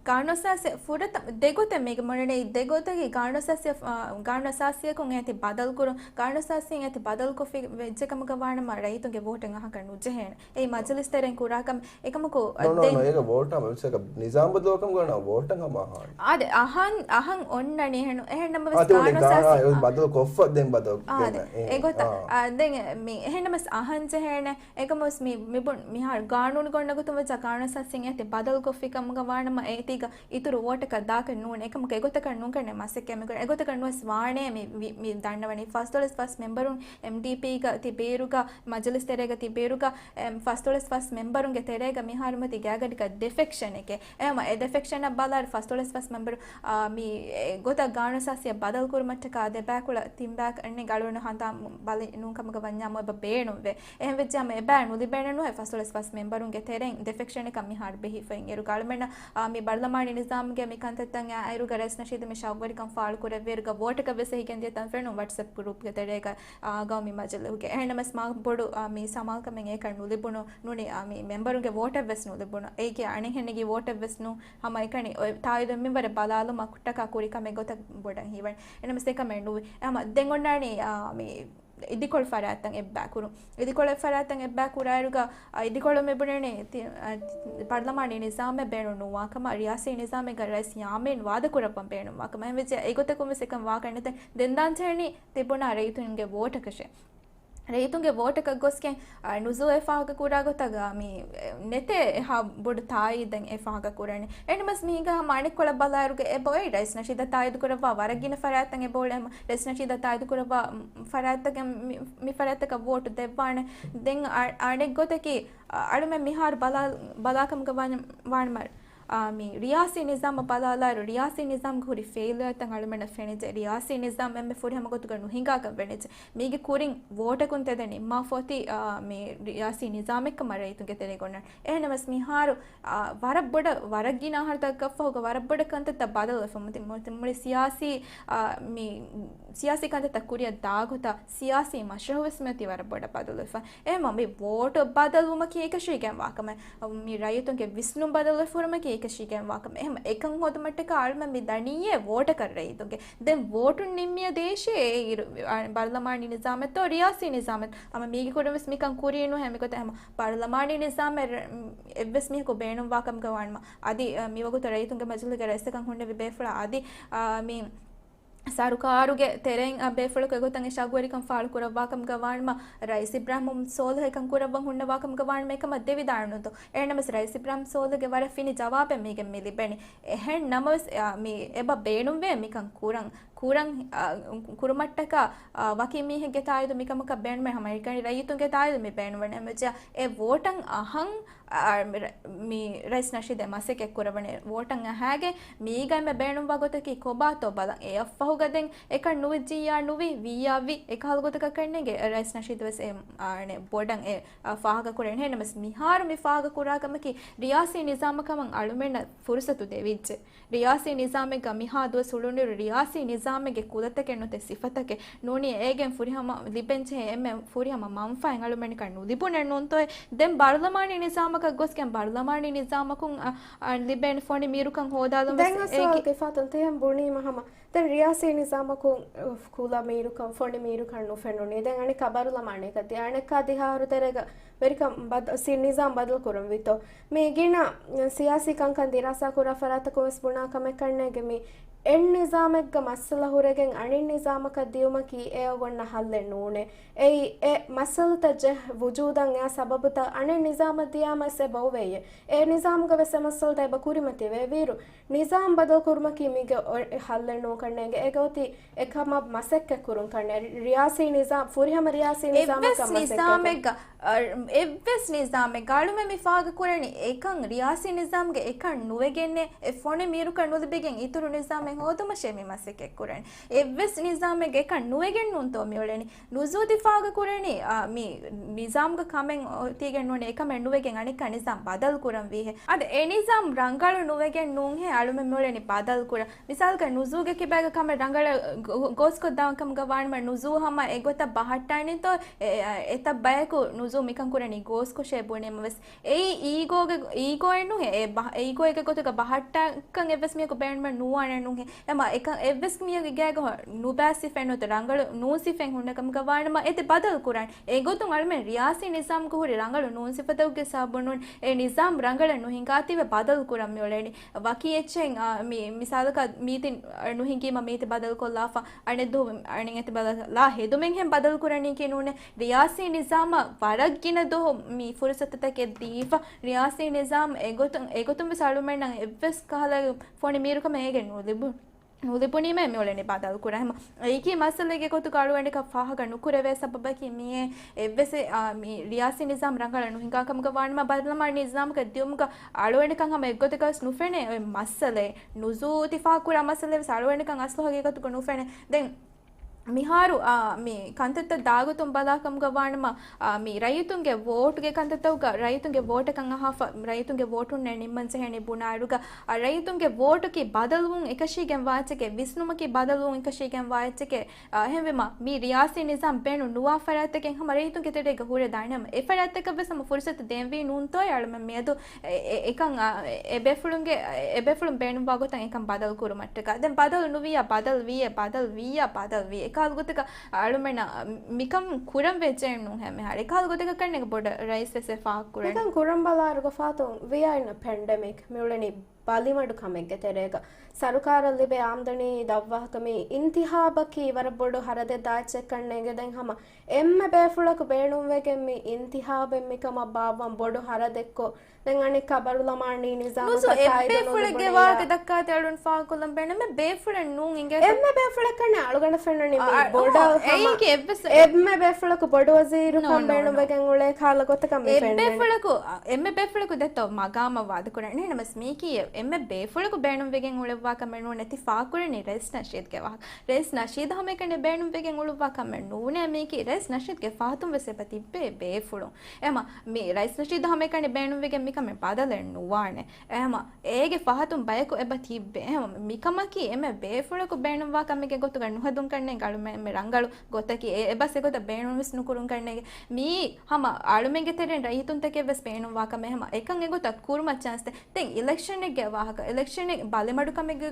ޤާނޫނު އަސާސީ ފުރަތަމަ ދެގޮތެއް މީގެ މޮނެނެ ދެގޮތަކީ ޤާނޫނު އަސާސީ، އާ، ޤާނޫނު އަސާސީއަކުން އޭތި ބަދަލު ކުރުން، ޤާނޫނު އަސާސީން އޭތި ބަދަލު ކޮށްފި ވެއްޖެ ކަމުގަ ވާނަމަ ރައްޔިތުންގެ ވޯޓެއް އަހަކަށް ނުޖެހޭނެ. އެއީ މަޖިލިސް ތެރެއިން ކުރާ ކަމެއް. އެކަމަކު ނޯ، ނޯ، ދެން ނޯ، އޭގެ ވޯޓާ މައްސަލަ ނިޒާމް ބަދަލުކަމުގަ ވޯޓަށް ހަމަ އަހާނެ. އާދެ، އަހަން، އަހަން އޮންނަނީ އެހެން، އެހެންނަމަވެސް އާ، ދެ ގާނޫނު ގާ-، އާ، އަސާސީ، އެ އާ. ބަދަލު ކޮށްފަ ދެން ބަދަލު އާ، ދެ، ދެން، އެ، އެގޮތަށް. އާ. އާ، ދެން މި އެހެންނަމަސް އަހަން ޖެހޭނެ. އެކަމަސް މި، މިބުން މިހާރު ގާނޫނުގަ އޮންނަ ގޮތުން ވެއްޖެ ޤާނޫނު އަސާސީން އޭތި ބަދަލު ކޮށްފި ކަމުގަ ވާނަމަ އޭތީގަ އިތުރު ވޯޓަކަށް ދާކަށް ނޫން. އެކަމަކު އެގޮތަކަށް ނޫންކަންނޭ މަސައްކަތް މި ކުރަން. އެގޮތަކަށް ނުވެސް ވާނޭ މި، މި، މި ދަންނަވަނީ ފަސްދޮޅަސް ފަސް މެންބަރުން އެމްޑީޕީގަ ތިބޭރުގަ މަޖިލިސް ތެރޭގަ ތިބޭރުގަ، އެ، ފަސްދޮޅަސް ފަސް މެންބަރުންގެ ތެރޭގަ މިހާރު މަތި ގާގަޑިގަ ދެ ފެކްޝަނެކޭ. އެހެމަ އެ ދެ ފެކްޝަނަށް ބަލާއިރު ފަސްދޮޅަސް ފަސް މެންބަރު، އާ، މި، އެ، ގޮތަށް ގާނޫނު އަސާސީއަށް ބަދަލު ކުރުމަށްޓަކާ ދެ ބައިކުޅަ ތިން ބައި އަންނި ގަޅުވަނު ހަނދާން ބަލި ނޫން ކަމުގަ ވަންޏާ މޮ އެބަ ބޭނުންވޭ. އެހެން ވެއްޖާމަ އެބައި ނުލިބޭނެ ނުވޭ ފަސްދޮޅަސް ފަސް މެންބަރުންގެ ތެރެއިން ދެ ފެކްޝަނަކަށް މިހާރު ބެހިފައި އިރު ގަޅުމެންނަށް، އާ، މި ބަރުލަމާނީ ނިޒާމްގެ މި ކަންތައްތައް އައިރުގަ ރައީސް ނަޝީދު މި ޝައުގުވެރިކަން ފާޅު ކުރެއްވިއިރުގަ ވޯޓަކަށް ވެސް އެހިގެން ދިޔަ ތަން ފެނުން ވަޓްސްއެޕް ގްރޫޕްގެ ތެރޭގަ، އާ، ގައުމީ މަޖިލީހުގެ. އެހެންނަމަސް މާ ބޮޑު، އާ، މި ސަމާލުކަމެއް އޭކަށް ނުލިބުނު، ނޫނީ، އާ، މި މެންބަރުންގެ ވޯޓެއް ވެސް ނުލިބުނު. އޭގެ އަނެއްހެން ނެގި ވޯޓެއް ވެސް ނޫ، ހަމަ އެކަނި އޮތް ތާއީދު މިންވަރެއް ބަލާލުމަށްޓަކާ ކުރި ކަމެއް ގޮތަށް ބޮޑަށް ހީވަނީ. އެހެންނަމަސް އެކަމެއް ނުވި. އެ ހަމަ ދެން އޮންނާނީ، އާ، މި އިދިކޮޅު ފަރާތްތައް އެއްބައި ކުރުން. އިދިކޮޅު ފަރާތްތައް އެއްބައި ކުރާއިރުގަ، އަ، އިދިކޮޅު މި ބުނަނީ ތި-، އަ، ބަރުލަމާނީ ނިޒާމެއް ބޭނުން ނުވާ ކަމަށް، ރިޔާސީ ނިޒާމެއްގަ ރައީސް ޔާމީން ވާދަ ކުރައްވަން ބޭނުންވާ ކަމަށް. އެހެންވެއްޖެ އެގޮތަކުން ވެސް އެކަން ވާކަށް ނެތޭ. ދެން ދާން ޖެހެނީ ތިބުނާ ރައްޔިތުންގެ ވޯޓަކަށޭ. ރައްޔިތުންގެ ވޯޓަކަށް ގޮސްގެން، އަ، ނުޒޫ އެ ފާހަގަ ކުރާ ގޮތަށް މި، އެ، ނެތޭ އެހާ ބޮޑު ތާއީދެއް އެ ފާހަގަ ކުރަނީ. އެހެންނަމަސް މީގަ ހަމަ އަނެއްކޮޅަށް ބަލާއިރުގަ އެބައޮތް ރައީސް ނަޝީދަށް ތާއީދު ކުރައްވާ ވަރަށް ގިނަ ފަރާތްތައް އެބައުޅޭ. ހަމަ ރައީސް ނަޝީދަށް ތާއީދު ކުރައްވާ ފަރާތްތަކަށް މި، މި ފަރާތްތަކަށް ވޯޓު ދެއްވާނެ. ދެން އަ-، އަނެއް ގޮތަކީ، އަ، އަޅުމެން މިހާރު ބަލާ-، ބަލާކަމުގަ ވާނަ-، ވާނަމަ، އާ، މި ރިޔާސީ ނިޒާމަށް ބަލާލާއިރު، ރިޔާސީ ނިޒާމްގެ ހުރި ފެއިލްއަތްތައް އަޅުމެންނަށް ފެނިއްޖެ. ރިޔާސީ ނިޒާމް އެންމެ ފުރިހަމަ ގޮތުގަ ނުހިނގާކަށް ފެނިއްޖެ. މީގެ ކުރިން ވޯޓަކުން ތެދެއް ނިންމާފަ އޮތީ، އާ، މި ރިޔާސީ ނިޒާމެއްކަމަށް ރައްޔިތުންގެ ތެރޭގަ އޮންނަން. އެހެންނަމަސް މިހާރު، އާ، ވަރަށް ބޮޑަށް، ވަރަށް ގިނަ އަހަރުތަކަށްފަހުގަ ވަރަށް ބޮޑަށް ކަންތައްތައް ބަދަލުވެފަ. މުތި-، މުތި-، މުޅި ސިޔާސީ، އާ، މި ސިޔާސީ ކަންތައްތައް ކުރިއަށް ދާ ގޮތަށް ސިޔާސީ މަޝްރަހު ވެސް މިއޮތީ ވަރަށް ބޮޑަށް ބަދަލުވެފަ. އެހެންމަ މި ވޯޓު ބަދަލުވުމަކީ އެކަށީގެންވާ ކަމެއް. މި ރައްޔިތުންގެ ވިސްނުން ބަދަލުވެފަ ހުރުމަކީ އެކަށީގެންވާ ކަމެއް. އެހެން އެކަން ހޯދުމަށްޓަކާ އަޅުމެން މި ދަނީއޭ ވޯޓަކަށް ރައްޔިތުންގެ. ދެން ވޯޓުން ނިންމިޔަ ދޭށޭ އޭ އިރު، އަ، ބަރުލަމާނީ ނިޒާމެއްތޯ ރިޔާސީ ނިޒާމެއް. ހަމަ މީގެ ކުރިން ވެސް މިކަން ކުރީ ނުހޭ. މިގޮތަށް ހަމަ ބަރުލަމާނީ ނިޒާމެއް ރ-، އެއްވެސް މީހަކު ބޭނުންވާ ކަމުގަ ވާނަމަ. އަދި، އަ، މިވަގުތު ރައްޔިތުންގެ މަޖިލީހުގެ ރައީސަކަށް ހުންނެވި ބޭފުޅާ އަދި، އަ، މި ސަރުކާރުގެ ތެރެއިން ބޭފުޅަކު އެގޮތަށް އެ ޝަގުވެރިކަން ފާޅު ކުރައްވާކަމުގަ ވާނަމަ، ރައީސް އިބްރާހިމް ސޯލިހު އެކަން ކުރައްވަން ހުންނަވާކަމުގަ ވާނަމަ އެކަމަށް ދެވިދާނެ ނޫންތޯ؟ އެހެންނަމަސް ރައީސް އިބްރާހިމް ސޯލިހުގެ ވަރަށް ފިނި ޖަވާބެއް މީގެން މި ލިބެނީ. އެހެން ނަމަވެސް، އާ، މި އެބަ ބޭނުންވޭ މިކަން ކުރަން، ކުރަން، އާ، ކުރުމަށްޓަކާ، އާ، ވަކި މީހެއްގެ ތާއީދު މިކަމަކަށް ބޭނުމޭ، ހަމަ އެކަނި ރައްޔިތުންގެ ތާއީދު މި ބޭނުންވަނީ. އެމަޖާ އެ ވޯޓަށް އަހަން، އާ، މި ރަ-، މި ރައީސް ނަޝީދު މަސައްކަތް ކުރައްވަނީ. ވޯޓަށް އަހާގެން މީގަ އެންމެ ބޭނުންވާ ގޮތަކީ ކޮބާތޯ ބަލަން. އެއަށްފަހުގަ ދެން އެކަން ނުވެއްޖިއްޔާ ނުވި، ވިއްޔާ ވި، އެކަހަލަ ގޮތަކަށް ކަންނޭނގެ ރައީސް ނަޝީދު ވެސް އެ، އާ، އަނެއް ބޮޑަށް އެ، އާ، ފާހަގަ ކުރޭނެ. އެހެންނަމަސް މިހާރު މި ފާހަގަ ކުރާ ކަމަކީ ރިޔާސީ ނިޒާމަށް ކަމަށް އަޅުމެންނަށް ފުރުސަތު ދެވިއްޖެ. ރިޔާސީ ނިޒާމެއްގަ މިހާ ދުވަސް އުޅުނުއިރު ރިޔާސީ ނިޒާމެއްގެ ކުލަތަކެއް ނުތެ ސިފަތަކެއް ނޫނީ އޭގެން ފުރިހަމަ ލިބެންޖެހޭ އެންމެ ފުރިހަމަ މަންފާއެއް އަޅުމެންނަކަށް ނުލިބުނެއް ނޫންތޯއޭ. ދެން ބަރުލަމާނީ ނިޒާމަކަށް ގޮސްގެން ބަރުލަމާނީ ނިޒާމަކުން އަ، އަ، ލިބޭނެ ފޮނި މީރުކަން ހޯދާލުން ވެސް ދެން އަސް އޭގެ ސުވާލު ތިފާތުން ތިހެން ބުނީމަ ހަމަ ދެން ރިޔާސީ ނިޒާމަކުން، އުފް، ކުލަ މީރުކަން، ފޮނި މީރުކަން ނުފެނުނީ. ދެން އަނެއްކާ ބަރުލަމާނީ ކަދި އަނެއްކާ ދިހަ އަހަރު ތެރޭގަ ވެރިކަން ބަދ-، ސި-، ނިޒާމް ބަދަލު ކުރަން ވީތޯ؟ މި ގިނަ ސިޔާސީ ކަންކަން ދިރާސާ ކުރާ ފަރާތަކުން ވެސް ބުނާ ކަމެއް ކަންނޭނގެ މި އެއް ނިޒާމެއްގަ މައްސަލަ ހުރެގެން އަނެއް ނިޒާމަކަށް ދިޔުމަކީ އެ އޮގޮންނަ ހައްލެއް ނޫނޭ. އެއީ އެ މައްސަލަތައް ޖެހި ވުޖޫދަށް އައި ސަބަބުތައް އަނެއް ނިޒާމަށް ދިޔާމަސް އެބަ އޮވެއޭ. އެ ނިޒާމުގަ ވެސް އެ މައްސަލަތައް އެބަ ކުރިމަތިވޭ. ވީއިރު ނިޒާމް ބަދަލު ކުރުމަކީ މީގެ އޮ-، އެ ހައްލެއް ނޫން ކަންނޭނގެ. އޭގެ އޮތީ އެކަމަށް މަސައްކަތް ކުރުން ކަންނޭ. ރި-، ރިޔާސީ ނިޒާމް، ފުރިހަމަ ރިޔާސީ ނިޒާމަކަށް އެއްވެސް މަސައްކަތް ކުރުން. ނިޒާމެއްގަ، އަ، އެއްވެސް ނިޒާމެއްގަ އަޅުމެން މި ފާހަގަ ކުރަނީ އެކަން ރިޔާސީ ނިޒާމްގެ އެކަން ނުވެގެންނޭ، އެ ފޮނި މީރުކަން ނުލިބިގެން އިތުރު ނިޒާމެއް ހޯދުމަށޭ މި މަސައްކަތް ކުރަނީ. އެއްވެސް ނިޒާމެއްގެ އެކަން ނުވެގެން ނޫންތޯ މި އުޅެނީ. ނުޒޫދި ފާހަގަ ކުރަނީ، އާ، މި ނިޒާމްގަ ކަމެއް އޮތީގެން ނޫނީ އެކަމެއް ނުވެގެން އަނެއްކާ ނިޒާމް ބަދަލު ކުރަން ވީހޭ. އަދި އެ ނިޒާމް ރަނގަޅު ނުވެގެން ނޫންހޭ އަޅުމެން މި އުޅެނީ ބަދަލު ކުރަން. މިސާލަކަށް ނުޒޫގެ ކިބައިގަ ކަމެއް ރަނގަޅަށް ގޯ-، ގޯސްކޮށްދާން ކަމުގަ ވާނަމަ ނުޒޫ ހަމަ އެގޮތަށް ބަހައްޓާނީތޯ، އެ، އެ، އެތައް ބަޔަކު ނުޒޫ މިކަން ކުރަނީ ގޯސްކޮށޭ ބުނީމަ ވެސް. އެއީ އީގޯގެ، އީގޯއެއް ނުހޭ. އެ ބަހަ-، އީގޯއެއްގެ ގޮތުގަ ބަހައްޓާކަން އެއްވެސް މީހަކު ބޭނުމެއް ނުވާނެ ނުހޭ. އެމަ އެކަން އެއްވެސް މީހަކު ގާގަ ނުބައި ސިފައެއް ނުވަތަ ރަނގަޅު ނޫން ސިފައެއް ހުންނަ ކަމުގަ ވާނަމަ އެތި ބަދަލު ކުރަން. އެގޮތުން އަޅުމެން ރިޔާސީ ނިޒާމްގަ ހުރި ރަނގަޅު ނޫން ސިފަތަކުގެ ސަބަބުން އެ ނިޒާމް ރަނގަޅަށް ނުހިނގާތީވެ ބަދަލު ކުރަން މި އުޅެނީ. ވަކި އެއްޗެއް، އާ، މި މިސާލަކަށް މީތި ނުހިނގީމަ މީތި ބަދަލުކޮށްލާފަ، އަނެއް ދުވަހު އަނެއް އެތި ބަދަލު ކޮށްލާ ހެދުމެއްހެން ބަދަލު ކުރަނީކީ ނޫނޭ. ރިޔާސީ ނިޒާމަށް ވަރަށް ގިނަ ދުވަހު މި ފުރުސަތުތަކެއް ދީފަ، ރިޔާސީ ނިޒާމް އެގޮތުން، އެގޮތުން ވެސް އަޅުމެންނަށް އެއްވެސް ކަހަލަ ފޮނި މީރުކަމެއް އޭގެ ނުލިބުނު. ނުލިބުނީމަ މި އުޅެނީ ބަދަލު ކުރަން. ހަމަ އެއީކީ މައްސަލައިގެ ގޮތުގަ އަޅުގަނޑަކަށް ފާހަގަ ނުކުރެވޭ ސަބަބަކީ މިއޭ އެއްވެސް، އާ، މި ރިޔާސީ ނިޒާމް ރަނގަޅަށް ނުހިނގާ ކަމުގަ ވާނަމަ ބަރުލަމާނީ ނިޒާމަކަށް ދިޔުމުގަ އަޅުގަނޑަކަށް ހަމަ އެއްގޮތަކަށް ވެސް ނުފެނޭ އޮތް މައްސަލައެއް. ނުޒޫ ތި ފާހަގަ ކުރާ މައްސަލައެއް ވެސް އަޅުގަނޑަކަށް އަސްލު ހަގީގަތުގަ ނުފެނޭ. ދެން މިހާރު، އާ، މި ކަންތައްތައް ދާގޮތުން ބަލާ ކަމުގަ ވާނަމަ، އާ، މި ރައްޔިތުންގެ ވޯޓުގެ ކަންތައްތަކުގަ ރައްޔިތުންގެ ވޯޓަކަށް އަހާފަ، ރައްޔިތުންގެ ވޯޓުންނޭ ނިންމަން ޖެހޭނީ ބުނާއިރުގަ، އާ، ރައްޔިތުންގެ ވޯޓަކީ ބަދަލުވުން އެކަށީގެން ވާ އެއްޗެކޭ، ވިސްނުމަކީ ބަދަލުވުން އެކަށީގެން ވާ އެއްޗެކޭ، އާ، އެހެންވީމަ، މި ރިޔާސީ ނިޒާމް ބޭނުން ނުވާ ފަރާތްތަކެއް ހަމަ ރައްޔިތުންގެ ތެރޭގަ ހުރެދާނެ ހަމަ އެ ފަރާތްތަކަށް ވެސް ހަމަ ފުރުސަތު ދޭންވީ ނޫންތޯއޭ އަޅުމެން މިއަދު އެ-، އެ-، އެކަން، އާ، އެ ބޭފުޅުންގެ، އެ ބޭފުޅުން ބޭނުންވާ ގޮތަށް އެކަން ބަދަލު ކުރުމަށްޓަކާ. ދެން ބަދަލު ނުވިއްޔާ، ބަދަލު ވީއޭ، ބަދަލު ވިއްޔާ، ބަދަލު ވީ. އެކަހަލަ ގޮތަކަށް އަޅުމެންނަށް މިކަން ކުރަން ވެއްޖެއެއް ނޫން ހަމަ މިހާރު. އެކަހަލަ ގޮތަކަށް ކަންނޭނގެ ބޮޑަށް ރައީސް ވެސް އެ ފާހަގަ ކުރަނީ. މިކަން ކުރަން ބަލާއިރުގަ ފާތުން ވިއްޔާ އިން ޕެންޑެމިކް މި އުޅެނީ ބަލިމަޑު ކަމެއްގެ ތެރޭގަ. ސަރުކާރަށް ލިބޭ އާމްދަނީ ދަށްވާހަކަ މި އިންތިހާބަކީ ވަރަށް ބޮޑު ހަރަދެއް ދާ އެއްޗެއް ކަންނޭނގެ. ދެން ހަމަ އެންމެ ބޭފުޅަކު ބޭނުންވެގެން މި އިންތިހާބެއް މިކަމަށް ބާއްވަން ބޮޑު ހަރަދެއްކޮށް، ދެން އަނެއްކާ ބަރުލަމާނީ ނިޒާމަކަށް ނުޒޫ، ތާއީދު އެއްބޭފުޅެއްގެ ނުލިބުނިއްޔާ. ވާހަކަ ދައްކާތި އަޅުން ފާހަގަކޮށްލަން ބޭނުމޭ. ބޭފުޅެއް ނޫން އިނގޭތަ؟ އެންމެ ބޭފުޅެއް ކަންނޭ އަޅުގަނޑަށް ފެންނަނީ މި އާ، އާ، ބޮޑަށް އެއީ ހަމަ ކި އެއްވެސް އެންމެ ބޭފުޅަކު ބޮޑު ވަޒީރުކަން ނޯ، ނޯ، ބޭނުންވެގެން ނޯ. އުޅޭ ކަހަލަ ގޮތަކަށް މި ފެންނަނީ. އެއްބޭފުޅަކު، އެންމެ ބޭފުޅަކު ދެއްތޯ މަގާމަށް ވާދަކުރަން. އެހެންނަމަސް މީކީ އެ-، އެންމެ ބޭފުޅަކު ބޭނުންވެގެން އުޅެއްވާ ކަމެއް ނޫނޭ. ތި ފާހަގަކުރަނީ ރައީސް ނަޝީދުގެ ވާހަކަ. ރައީސް ނަޝީދު ހަމައެކަނި ބޭނުންވެގެން އުޅުއްވާ ކަމެއް ނޫނޭ. މީކީ ރައީސް ނަޝީދުގެ ފަހަތުން ވެސް އެބަ ތިއްބޭ ބޭފުޅުން. އެހެމަ މި ރައީސް ނަޝީދު ހަމައެކަނި ބޭނުންވެގެން މިކަމެއް ބަދަލެއް ނުވާނެ. އެހެމަ އޭގެ ފަހަތުން ބަޔަކު އެބަ ތިއްބެ. އެހެމަ މިކަމަކީ އެންމެ ބޭފުޅަކު ބޭނުންވާ ކަމެއްގެ ގޮތުގަ ނުހެދުން ކަންނޭނގެ އަޅުމެން އެންމެ ރަނގަޅު ގޮތަކީ. އެ އެބަސް އެގޮތަށް ބޭނުން ވެސް ނުކުރުން ކަންނޭނގެ. މީ ހަމަ އަޅުމެންގެ ތެރެއިން ރައްޔިތުންތަކެއް ވެސް ބޭނުންވާ ކަމެއް. އެހެމަ އެކަން އެގޮތަށް ކުރުމަށް ޗާންސް ދޭ. ދެން އިލެކްޝަނެއްގެ ވާހަކަ. އިލެކްޝަނެއް ބަލިމަޑުކަމެއްގެ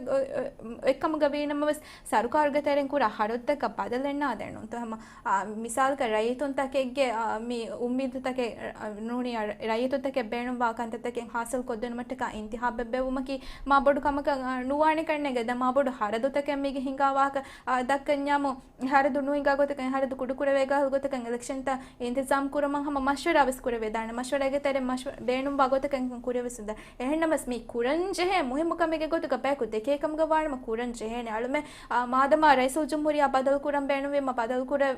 އެއްކަމުގަ ވީނަމަވެސް، ސަރުކާރުގެ ތެރެއިން ކުރާ ހަރަދުތަކަށް ބަދަލެއް ނާދެންނުންތޯ؟ ހަމަ، އާ، މިސާލަކަށް ރައްޔިތުންތަކެއްގެ، އާ، މި އުއްމީދުތަކެއް، އާ، ނޫނީ، އާ، ރައްޔިތުންތަކެއް ބޭނުންވާ ކަންތައްތަކެއް ހާސިލް ކޮށްދިނުމަށްޓަކާ އިންތިހާބެއް ބޭއްވުމަކީ މާ ބޮޑު ކަމަކަށް، އާ، ނުވާނެ ކަންނޭނގެ. ދެން މާ ބޮޑު ހަރަދުތަކެއް މީގެ ހިނގާ ވާހަކަ، އާ، ދައްކަންޏާމު، ހަރަދު ނުހިނގާ ގޮތަކަށް، ހަރަދު ކުޑަކުރެވޭ ގޮތަކަށް އިލެކްޝަންތައް އިންތިޒާމް ކުރުމަށް ހަމަ މަޝްވަރާ ވެސް ކުރެވިދާނެ. މަޝްވަރާގެ ތެރެއިން މަޝްވަ-، ބޭނުންވާ ގޮތަކަށް ކުރިއަށް ވެސް ދާނެ. އެހެންނަމަވެސް މި ކުރަން ޖެހޭ މުހިއްމު ކަމެއްގެ ގޮތުގަ ބަޔަކު ދެކޭ ކަމުގަ ވާނަމަ ކުރަން ޖެހޭނެ. އަޅުމެ، އާ، މާދަމާ ރައީސުލްޖުމްހޫރިއްޔާ ބަދަލު ކުރަން ބޭނުންވީމަ ބަދަލު ކުރެ-،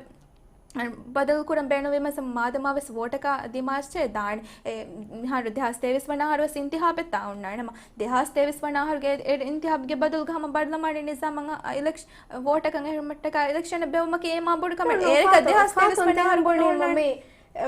ބަދަލު ކުރަން ބޭނުންވީމަ މާދަމާ ވެސް ވޯޓަކާ ދިމާއްޗޭ ދާނެ. އެ، މިހާރު ދެހާސް ތޭވީސް ވަނަ އަހަރު ވެސް އިންތިހާބެއް ތާ އޮންނާނެ. ހަމަ ދެހާސް ތޭވީސް ވަނަ އަހަރުގެ އެ އިންތިހާބްގެ ބަދަލުގަ ހަމަ ބަރުލަމާނީ ނިޒާމަށް އިލެކްޝް-، ވޯޓަކަށް އެހުރުމަށްޓަކާ އިލެކްޝަނެއް ބޭއްވުމަކީ އެ މާ ބޮޑު ކަމެއް. ނޫން، އޭރަކަށް ފާތު-، ދެހާސް ތޭވީސް ފާތުން ވަނަ އަހަރު ބުނީމަ ބުނެވުނު މި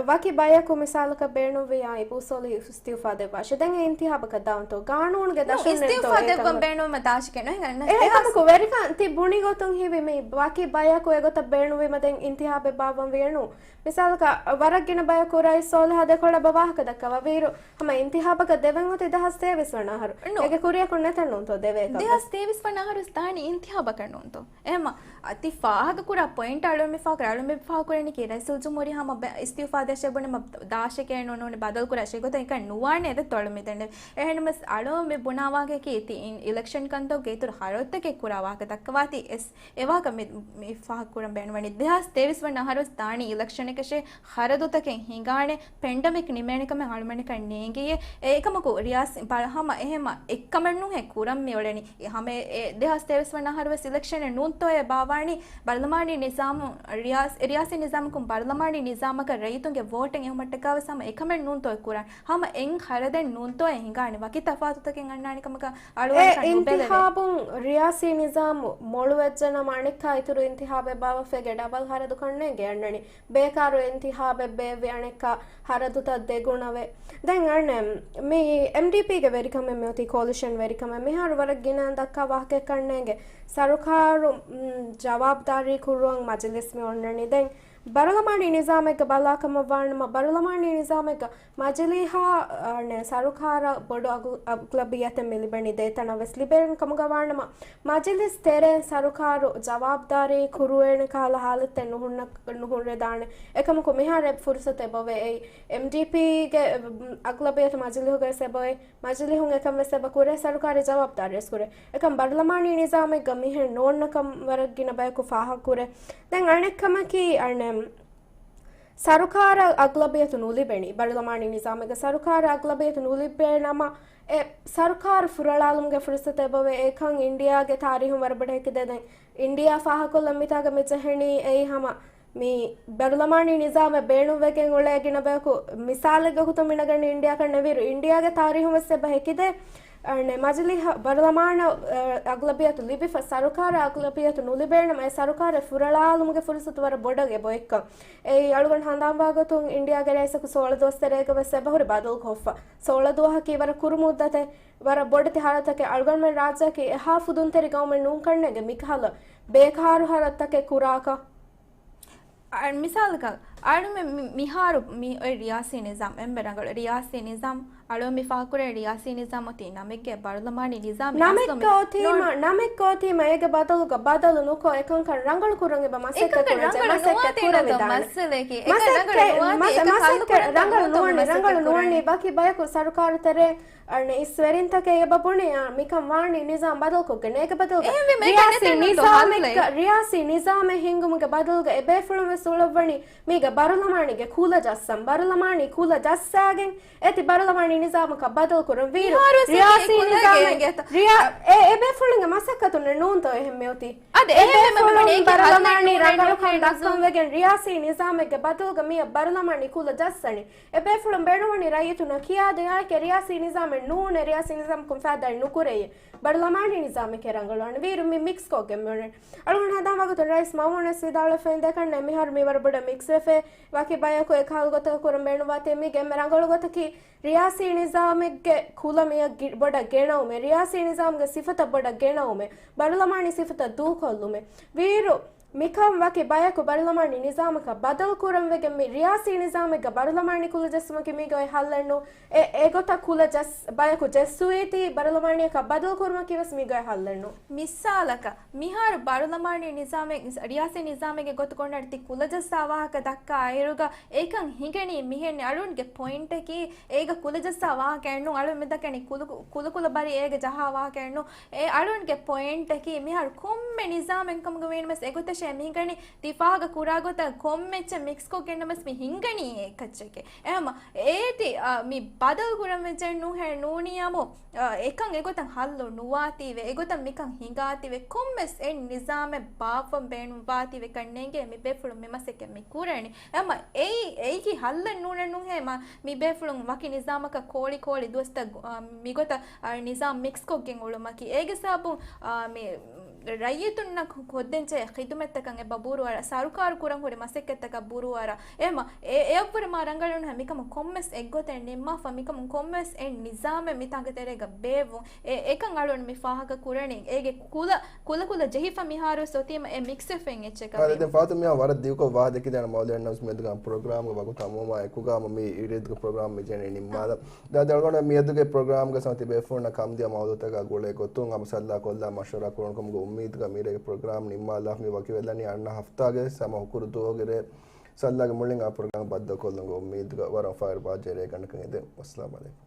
ވަކި ބަޔަކު މިސާލަކަށް ބޭނުންވިޔާ އި ބޫސޯލި އިސްތިއުފާ ދެއްވާށޭ. ދެން އެ އިންތިހާބަކަށް ދާންތޯ؟ ގާނޫނުގެ ނޫން، ދަށުންނެއްތޯ އިސްތިއުފާ ދެއްވަން ބޭނުންވީމަ ދާށިކެއް ނުހިނގާނެ. އެހެންކަމަކު ވެރިކަން ތި ބުނި ގޮތުން ހީވީ މި ވަކި ބަޔަކު އެގޮތަށް ބޭނުންވީމަ ދެން އިންތިހާބެއް ބާއްވަން ވިޔަނު. މިސާލަކަށް، ވަރަށް ގިނަ ބަޔަކު ރައީސް ސޯލިހާ ދެކޮޅަށް ވާހަކަ ދައްކަވާ ވީއިރު، ހަމަ އިންތިހާބަކަށް ދެވެން އޮތީ ދެހާސް ތޭވީސް ވަނަ އަހަރު. ނޫން. އޭގެ ކުރިޔަކުން ނެތަން ނޫންތޯ ދެވޭ ކަމެއް؟ ދެހާސް ތޭވީސް ވަނަ އަހަރު ދާނީ އިންތިހާބަކަށް ނޫންތޯ؟ އެހެމަ، އަ، ތި ފާހަގަކުރާ ޕޮއިންޓް އަޅުމެ ފާކުރ، އަޅުމެ ފާކުރަނީކީ ރައީސުލްޖުމްހޫރިއްޔާ ހަމަ ބެ-، އިސްތިއުފާ ދޭށޭ ބުނެ މަ-، ދާށެކޭ ނޫން ނޫނީ ބަދަލުކުރާށޭ ގޮތަށް އެކަން ނުވާނެ އެދެ ތޮޅުމި ދެންނެވި. އެހެންނަމަސް އަޅުމެ ބުނާ ވާހަކައަކީ ތި އިން-، އިލެކްޝަން ކަންތައްގެ އިތުރު ހަރަދުތަކެއް ކުރާ ވާހަކަ ދައްކަވާތީ އެސް އެވާހަކަ މި، މި ފާހަގަކުރަން ބޭނުންވަނީ. ދެހާސް ތޭވީސް ވަނަ އަހަރު ވެސް ދާނީ އިލެކްޝަނެއްކަށޭ، ހަރަދުތަކެއް ހިނގާނެ، ޕެންޑަމިކް ނިމޭނެ ކަމެއް އަޅުމެންނަކަށް ނޭނގިއޭ. އެކަމަކު ރިޔާސީ ބަ-، ހަމަ އެހެމަ އެއްކަމެއް ނޫނޭ ކުރަން މިއުޅެނީ. އެ ހަމަ އެ، އެ ދެހާސް ތޭވީސް ވަނަ އަހަރު ވެސް އިލެކްޝަނެއް ނޫންތޯއޭ ބާވާނީ؟ ބަރުލަމާނީ ނިޒާމު، ރިޔާސް-، ރިޔާސީ ނިޒާމަކުން ބަރުލަމާނީ ނިޒާމަކަށް ރައްޔިތުންގެ ވޯޓެއް އެހުމަށްޓަކާ ވެސް ހަމަ އެކަމެއް ނޫންތޯއޭ ކުރަން. ހަމަ އެއް ހަރަދެއް ނޫންތޯއޭ ހިނގާނެ. ވަކި ތަފާތުތަކެއް އަންނާނެ ކަމަކަށް އެ އަޅުގަނޑަކަށް ނުބެލެވޭ. އިންތިހާބުން ރިޔާސީ ނިޒާމު މޮޅުވެއްޖެނަމަ އަނެއްކާ އިތުރު އިންތިހާބެއް ބާވަފޭގެ ޑަބަލް ހަރަދުކަންނޭނގެ އަންނަނީ. ބޭކާރު އިންތިހާބެއް ބޭއްވި އަނެއްކާ ހަރަދުތައް ދެގުނަވޭ. ދެން އަނެއް މި އެމްޑީޕީގެ ވެރިކަމެއް މިއޮތީ ކޯލިޝަން ވެރިކަމެއް. މިހާރު ވަރަށް ގިނަ ދައްކާ ވާހަކައެއް ކަންނޭނގެ. ސަރުކާރު، މް، ޖަވާބުދާރީ ކުރުވަން މަޖިލިސް މި އޮންނަނީ. ދެން ބަރުލަމާނީ ނިޒާމެއްގަ ބަލާކަމަށް ވާނަމަ، ބަރުލަމާނީ ނިޒާމެއްގަ މަޖިލީހާ، އަ، ނެ، ސަރުކާރަށް ބޮޑު އަގު-، އަޣްލަބިއްޔަތެއް މި ލިބެނީ ދޭތަނަށް ވެސް ލިބޭނެ ކަމުގަ ވާނަމަ، މަޖިލިސް ތެރޭން ސަރުކާރު ޖަވާބުދާރީ ކުރުވޭނެ ކަހަލަ ހާލަތެއް ނުހުންނަ-، ނުހުންނެވިދާނެ. އެކަމަކު މިހާރު އެ ފުރުސަތެއް އެބައޮވޭ. އެއީ އެމްޑީޕީގެ، އަ، އަޣްލަބިއްޔަތު މަޖިލީހުގަ ވެސް އެބައޮވޭ. މަޖިލީހުން އެކަން ވެސް އެބަ ކުރޭ، ސަރުކާރެއް ޖަވާބުދާރީ ވެސް ކުރޭ. އެކަން ބަރުލަމާނީ ނިޒާމެއްގަ މިހެން ނޯންނަކަން ވަރަށް ގިނަ ބަޔަކު ފާހަގަ ކުރޭ. ދެން އަނެއް ކަމަކީ، އަނެއް ސަރުކާރަށް އަޣްލަބިއްޔަތު ނުލިބެނީ. ބަރުލަމާނީ ނިޒާމެއްގަ ސަރުކާރަށް އަޣްލަބިއްޔަތު ނުލިބޭ ނަމަ، އެ ސަރުކާރު ފުރަޅާލުމުގެ ފުރުސަތު އެބައޮވޭ. އެކަން އިންޑިއާގެ ތާރީހުން ވަރަށް ބޮޑަށް ހެކިދޭ. ދެން އިންޑިއާ ފާހަގަކޮށްލަން މިތާގަ މި ޖެހެނީ އެއީ ހަމަ މި ބަރުލަމާނީ ނިޒާމެއް ބޭނުންވެގެން އުޅޭ ގިނަ ބަޔަކު މިސާލެއްގެ ގޮތުން މި ނަގަނީ އިންޑިއާ ކަންނޭނގެ. ވީއިރު އިންޑިއާގެ ތާރީހުން ވެސް އެބަ ހެކިދޭ. އަނެއް މަޖިލީހަށް ބަރުލަމާނަށް، އަ، އަޣްލަބިއްޔަތު ލިބިފަ، ސަރުކާރަށް އަޣްލަބިއްޔަތު ނުލިބޭނަމަ، އެ ސަރުކާރެއް ފުރަޅާލުމުގެ ފުރުސަތު ވަރަށް ބޮޑަށް އެބައޮތްކަން. އެއީ އަޅުގަނޑު ހަނދާންވާ ގޮތުން އިންޑިއާގެ ރައީސަކު ސޯޅަ ދުވަސް ތެރޭގަ ވެސް އެބަހުރި ބަދަލުކޮށްފަ. ސޯޅަ ދުވަހަކީ ވަރަށް ކުރު މުއްދަތެއް، ވަރަށް ބޮޑެތި ހާލަތަކެއް. އަޅުގަނޑުމެން ރާއްޖެއަކީ އެހާ ފުދުންތެރި ގައުމެއް ނޫން ކަންނޭނގެ މިކަހަލަ ބޭކާރު ހާލަތަކެއް ކުރާކަށް. އަ، މިސާލަކަށް، އަޅުމެ މި-، މިހާރު މި އޮތް ރިޔާސީ ނިޒާމް، އެންމެ ރަނގަޅު ރިޔާސީ ނިޒާމް، އަޅުމެ މި ފާހަގަކުރޭ ރިޔާސީ ނިޒާމް އޮތީ ނަމެއްގެ ބަރުލަމާނީ ނިޒާމެއް. ނަމެއްގަ އޮތީމަ، ނަމެއްގަ އޮތީމަ އޭގެ ބަދަލުގަ ބަދަލު ނުކޮށް އެކަންކަން ރަނގަޅު ކުރަން އެބަ މަސައްކަތް ކުރަން ޖެހޭ މަސައްކަތް ކުރެވިދާނެ. މަސައްކަތް ރަނގަޅު ނުވާތީ ރަނގަޅު ނުވަނީ، ރަނގަޅު ނުވަނީ ބަކި ބަޔަކު ސަރުކާރު ތެރޭ އަނެއް އިސްވެރިންތަކެއް އެބަ ބުނި، އާ، މިކަން ވާނީ ނިޒާމް ބަދަލުކޮށްގެން. އޭގެ ބަދަލުގަ ރިޔާސީ ނިޒާމެއްގަ، ރިޔާސީ ނިޒާމެއް ހިންގުމުގެ ބަދަލުގަ އެބޭފުޅުން ވެސް އުޅައްވަނީ މީގަ ބަރުލަމާނީގެ ކުލަ ޖައްސަން. ބަރުލަމާނީ ކުލަ ޖައްސާގެން އޭތި ބަރުލަމާނީ ނިޒާމަކަށް ބަދަލުކުރަން. ވީރު ރިޔާސީ ނިޒާމެއް، ރިޔާ-، އެ އެބޭފުޅުންގެ މަސައްކަތުންނެއް ނޫންތޯ އެހެން މިއޮތީ؟ އެބޭފުޅުން ބަރުލަމާނީ ރަނގަޅުކަން ދައްކަން ވެގެން ރިޔާސީ ނިޒާމެއްގެ ބަދަލުގަ މިއަށް ބަރުލަމާނީ ކުލަ ޖައްސަނީ. އެބޭފުޅުން ބޭނުންވަނީ ރައްޔިތުންނަށް ކިޔާދޭން އާއެކޭ ރިޔާސީ ނިޒާމެއް ނޫނޭ، ރިޔާސީ ނިޒާމަކުން ފައިދާއެއް ނުކުރެޔޭ. ބަރުލަމާނީ ނިޒާމެކޭ ރަނގަޅުވާނެ. ވީރު މި މިކްސް ކޮށްގެން މިއުޅެނީ. އަޅުގަނޑު ހަނދާންވާގޮތުން ރައީސް މައުމޫން ވެސް ވިދާޅުވެފައި އިނދެކަންނޭ މިހާރު މި ވަރަށް ބޮޑަށް މިކްސްވެފައި. ވަކި ބަޔަކު އެކަހަލަ ގޮތަކަށް ކުރަން ބޭނުންވާތީ މީގެ އެންމެ ރަނގަޅު ގޮތަކީ ރިޔާސީ ނިޒާމެއްގެ ކުލަ މިއަށް ގި-، ބޮޑަށް ގެނައުމޭ، ރިޔާސީ ނިޒާމްގެ ސިފަތައް ބޮޑަށް ގެނައުމޭ، ބަރުލަމާނީ ސިފަތައް ދޫކޮށްލުމޭ. ވީރު މިކަން ވަކި ބަޔަކު ބަރުލަމާނީ ނިޒާމަކަށް ބަދަލު ކުރަން ވެގެން މި ރިޔާސީ ނިޒާމެއްގަ ބަރުލަމާނީ ކުލަ ޖެއްސުމަކީ މީގަ އޮތް ހައްލެއް ނޫން. އެ، އެގޮތަށް ކުލަ ޖަސް، ބަޔަކު ޖެއްސުވީތީ ބަރުލަމާނީއަކަށް ބަދަލު ކުރުމަކީ ވެސް މީގަ އޮތް ހައްލެއް ނޫން. މިސާލަކަށް، މިހާރު ބަރުލަމާނީ ނިޒާމެއް، ރިޔާސީ ނިޒާމެއްގެ ގޮތުގަ އޮންނަނީ ތި ކުލަ ޖައްސާ ވާހަކަ ދައްކާ އިރުގަ އެކަން ހިނގަނީ މިހެން އަޅުންގެ ޕޮއިންޓަކީ އޭގަ ކުލަ ޖައްސާ ވާހަކައެއް ނޫން. އަޅުން މި ދައްކަނީ ކުލު، ކުލަ ކުލަ ބަރި އޭގަ ޖަހާ ވާހަކައެއް ނޫން. އެ އަޅުންގެ ޕޮއިންޓަކީ މިހާރު ކޮންމެ ނިޒާމެއް ކަމުގަ ވީނަމަސް އެގޮތަށޭ މި ހިނގަނީ. ތި ފާހަގަ ކުރާ ގޮތަށް ކޮންމެ އެއްޗެއް މިކްސްކޮށްގެންނަމަސް މި ހިނގަނީ އެއްކައްޗެކޭ. އެހެމަ އޭތި، އާ، މި ބަދަލު ކުރަން ވެއްޖެ ނޫހެ ނޫނީ އަމު، އާ، އެކަން އެގޮތަށް ހައްލު ނުވާތީވެ، އެގޮތަށް މިކަން ހިނގާތީވެ، ކޮންމެސް އެއް ނިޒާމެއް ބާއްވަން ބޭނުންވާތީވެ ކަންނޭނގެ މި ބޭފުޅުން މި މަސައްކަތް މި ކުރަނީ. އެހެމަ އެއީ، އެއީ ހައްލެއް ނޫނެއް ނޫން ހޭ، މި ބޭފުޅުން ވަކި ނިޒާމަކަށް ކޯޅި ކޯޅި ދުވަސްތައް، އާ، މިގޮތަށް، އާ، ނިޒާމް މިކްސްކޮށްގެން އުޅުމަކީ. އޭގެ ސަބަބުން، އާ، މި ރައްޔިތުންނަށް ކޮށްދޭންޖެހޭ ޚިދުމަތްތަކަށް އެބަ ބުރޫއަރާ، ސަރުކާރު ކުރަން ހުރި މަސައްކަތްތަކަށް ބުރޫއަރާ. އެހެމަ އެ، އެއަށްވުރެ މާ ރަނގަޅުން މިކަމުން ކޮންމެސް އެއްގޮތެއް ނިންމާފަ، މިކަމުން ކޮންމެސް އެއް ނިޒާމެއް މިތާނގެ ތެރޭގަ ބޭއްވުން. އެ، އެކަން އަޅުން މި ފާހަގަ ކުރަނީ. އޭގެ ކުލަ، ކުލަ ކުލަ ޖެހިފަ މިހާރުވެސް އޮތީމަ އެ މިކްސް ވެފައި އެއްޗެއް ކަމޭ. ދެން ފާތު މިހާ ވަރަށް ދިގުކޮށް ވާހަކަ ދެކިދޭނަ މައުލޭ ނަމަސް މެދުގަ ޕްރޮގްރާމްގެ ވަގުތު ހަމަވުމާ އެކުގަ ހަމަ މި އިރޭދުގެ ޕްރޮގްރާމް މި ޖެހެނީ ނިންމާލަން. ދާ ދެޅުވަނަ މިއަދުގެ ޕްރޮގްރާމްގަ ސަމަތި ބޭފުޅުންނަށް ކަމްދިޔަ މައުލޫތަކާ ގުޅޭ ގޮތުން ހަމަ ސައްލާ ކޮށްލާ މަޝްވަރާ ކުރުންކަމުގެ އުއްމީދުގަ މިރޭގެ ޕްރޮގްރާމް ނިންމާލާފަ މި ވަކިވެލަނީ އަންނަ ހަފްތާގެ ހަމަ ހުކުރު ދުވަހުގެ ރޭ ސައްލާގެ މުޅިން އާ ޕްރޮގްރާމް ބައްދަލުކޮށްލުމުގެ އުއްމީދުގަ. ވަރަށް އުފާވެރި ބާއްޖަވެރި ރޭގަނޑަކަށް އެދެން. ވައްސަލާމް އަލައިކުމް.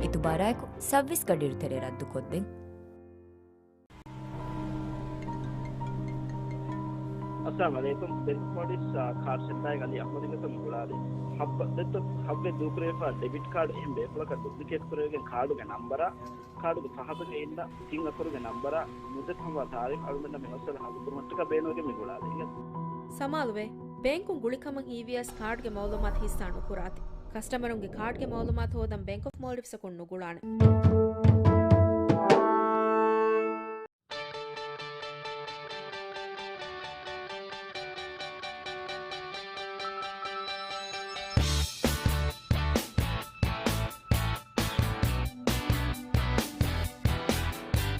އިތުބާރާއެކު ސައުވީސް ގަޑިއިރު ތެރޭ ރައްދުކޮށްދެން. އައްސަލާމު ޢަލައިކުމް. ބެންކް މޯލްޑިވްސް، އާ، ކާޑް ސެންޓާއިން އަލީ އަޙްމަދުގެ ގޮތުން ގުޅާލި. ހައްބަ ދެއްތޯ ހައްވެ ދޫކުރެވިފާ ޑެބިޓް ކާޑް އެހެން ބޭފުޅަކަށް ޑުޕްލިކޭޓް ކުރެވިގެން ކާޑުގެ ނަންބަރާ، ކާޑުގެ ފަހަތުގެ އިންނަ ތިން އަކުރުގެ ނަންބަރާ، މުއްދަތު ހަމަ ތާރީޚު އަޅުގަނޑަށް މި މައްސަލަ ހައްލުކުރުމަށްޓަކާ ބޭނުންވެގެން މި ގުޅާލި. ސަމާލުވެ، ބޭންކުން ގުޅިކަމަށް ހީވިޔަސް ކާޑްގެ މައުލޫމާތު ހިއްސާ ނުކުރާތި. ކަސްޓަމަރުންގެ ކާޑްގެ މައުލޫމާތު ހޯދަން ބޭންކް އޮފް މޯލްޑިވްސްއަކުން ނުގުޅާނެ.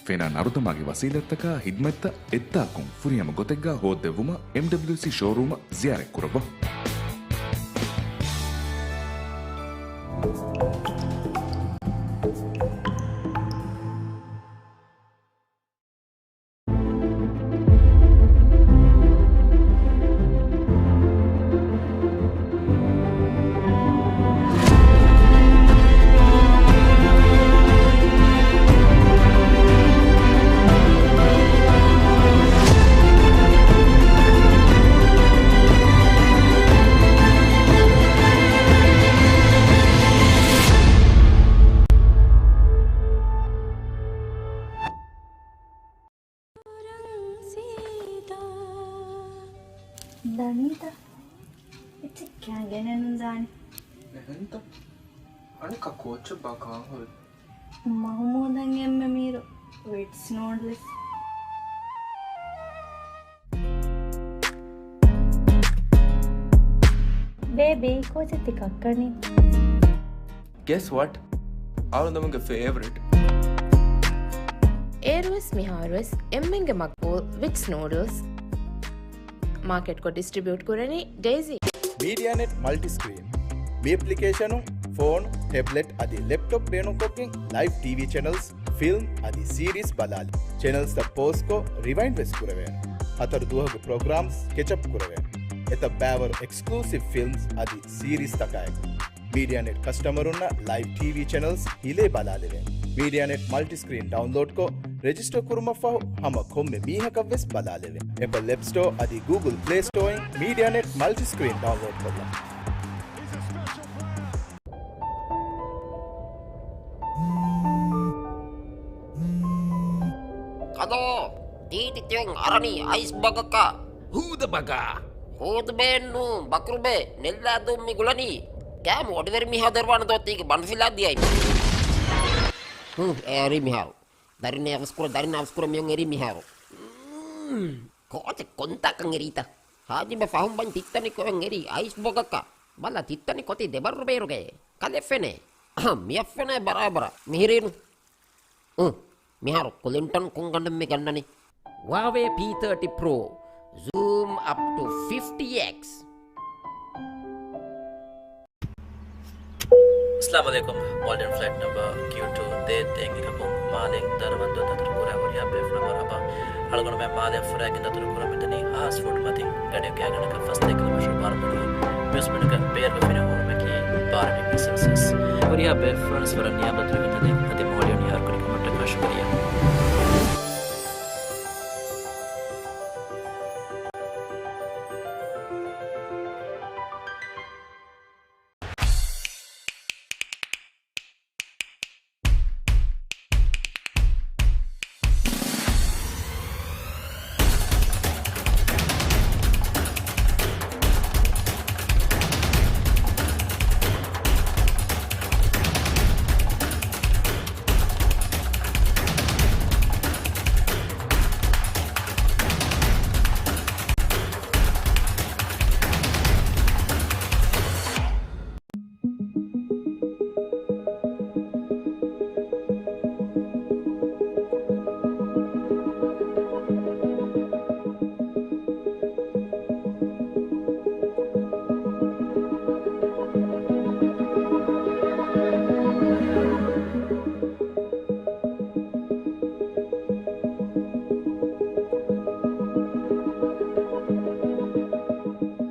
ފެނާ ނަރުދަމާގެ ވަސީލަތްތަކާ ހިދްމަތްތައް އެއްތާކުން ފުރިހަމަ ގޮތެއްގަ ހޯއްދެއްވުމަށް އެމްޑަބްލިއުސީ ޝޯރޫމަށް ޒިޔާރަތްކުރައްވާ. ދަނީތަ؟ އެއްޗެއް ކައިގެނެއް ނުދާނެ. އެހެންތަ؟ އަނެއްކާ ކޯއްޗެއްބާ ކާން ހުރީ؟ މަހުމޫދަށް އެންމެ މީރު ވިޓްސް ނޫޑްލްސް. ބޭބީ، ކޯއްޗެއް ތި ކައްކަނީ؟ Guess what? އަޅުގަނޑުމެންގެ ފޭވަރިޓް. އޭރުވެސް މިހާރުވެސް އެންމެންގެ މަގްބޫލް ވިޓްސް ނޫޑްލްސް. މާކެޓްކޮށް ޑިސްޓްރިބިއުޓް ކުރަނީ ޑޭޒީ. މީޑިއާނެޓް މަލްޓިސްކްރީން. މި އެޕްލިކޭޝަނުން ފޯނު، ޓެބްލެޓް އަދި ލެޕްޓޮޕް ބޭނުންކޮށްގެން ލައިވް ޓީވީ ޗެނަލްސް، ފިލްމް އަދި ސީރީސް ބަލާލި. ޗެނަލްސްތައް ޕޯޒްކޮށް ރިވައިންޑް ވެސް ކުރެވޭނެ. ހަތަރު ދުވަހުގެ ޕްރޮގްރާމްސް ކެޗަޕް ކުރެވޭނެ. އެތައް ބައިވަރު އެކްސްކްލޫސިވް ފިލްމްސް އަދި ސީރީސްތަކާއެކު. މީޑިއާނެޓް ކަސްޓަމަރުންނަށް ލައިވް ޓީވީ ޗެނަލްސް ހިލޭ ބަލާލެވޭނެ. މީޑިއާނެޓް މަލްޓިސްކްރީން ޑައުންލޯޑްކޮށް، ރެޖިސްޓަރ ކުރުމަށްފަހު ހަމަ ކޮންމެ މީހަކަށްވެސް ބަލާލެވޭ. އެޕަލް އެޕް ސްޓޯ އަދި ގޫގުލް ޕްލޭ ސްޓޯއިން މީޑިއާ ނެޓް މަލްޓި ސްކްރީން ޑައުންލޯޑް ކޮށްލަން. ކަލޯ، ތީތި ތިޔޮން އަރަނީ އައިސް ބަގަކަށް. ހޫދަ ބަގާ. ހޫދުބޭއެއްނޫ، ބަކުރުބޭ، ނެއްލާދޫން މި ގުޅަނީ. ކާމު އޮޑިވެރި މީހާ ދެރުވާނެ ދޯ ތީގެ ބަނޑުފިލާ ދިޔައި. ހު، އެ އަރި މިހާރު. ދަރިން އަވަސްކުރ، ދަރިން އަވަސްކުރ މިޔޮން އެރި މިހާރު. މް، ކޯޗެ ކޮންތާކަން އެރީތަ؟ ހާޖިބަ ފަހުން ބަން ތިއްތަނި ކޮއެން އެރީ އައިސް ބޮގަކަށް. ބަލަ ތިއްތަނި ކޮތި ދެބަރު ބޭރުގެ. ކަލެ ފެނޭ. މިއަށް ފެނޭ ބަރާބަރަށް. މިހިރީނު. އު، މިހާރު ކުލިންޓަން ކުންގަނޑެއް މި ގަންނަނީ. ހުއާވޭ ޕީ ތާޓީ ޕްރޯ. ޒޫމް އަޕް ޓު ފިފްޓީ އެކްސް. އައްސަލާމު ޢަލައިކުމް. މޯލްޑިވް ފްލައިޓް ނަމްބަރ ކިޔޫ ޓޫ ދޭއް ދޭއް އެކަކުން މާލެ ދަރުމަންދޫ ދަތުރު ކުރާ ހުރިހާ ބޭފުޅުންނަށް މަރުޙަބާ. އަޅުގަނޑުމެން މާލެ ފުރައިގެން ދަތުރު ކުރަމުންދަނީ ހާސް ފޫޓް މަތިން ގަޑިއެއްގެ އަގަނޑަކަށް ފަސް ދެކިލޯމީޓަރު ބާރުމަޑު. މިއުސް މިނުގަ ބޭރުގަ ފެނި ހޫނުމަކީ ބާރަ ޑިގްރީ ސެލްސިއަސް. ހުރިހާ ބޭފުޅުން ވަރަށް ނިޔާމަތް ދަތުރު ވެތަނެއް އަދި މޯލްޑިވް ނިޔާރުކުރި ކަމަށްޓަކާ ޝުކުރިއްޔާ.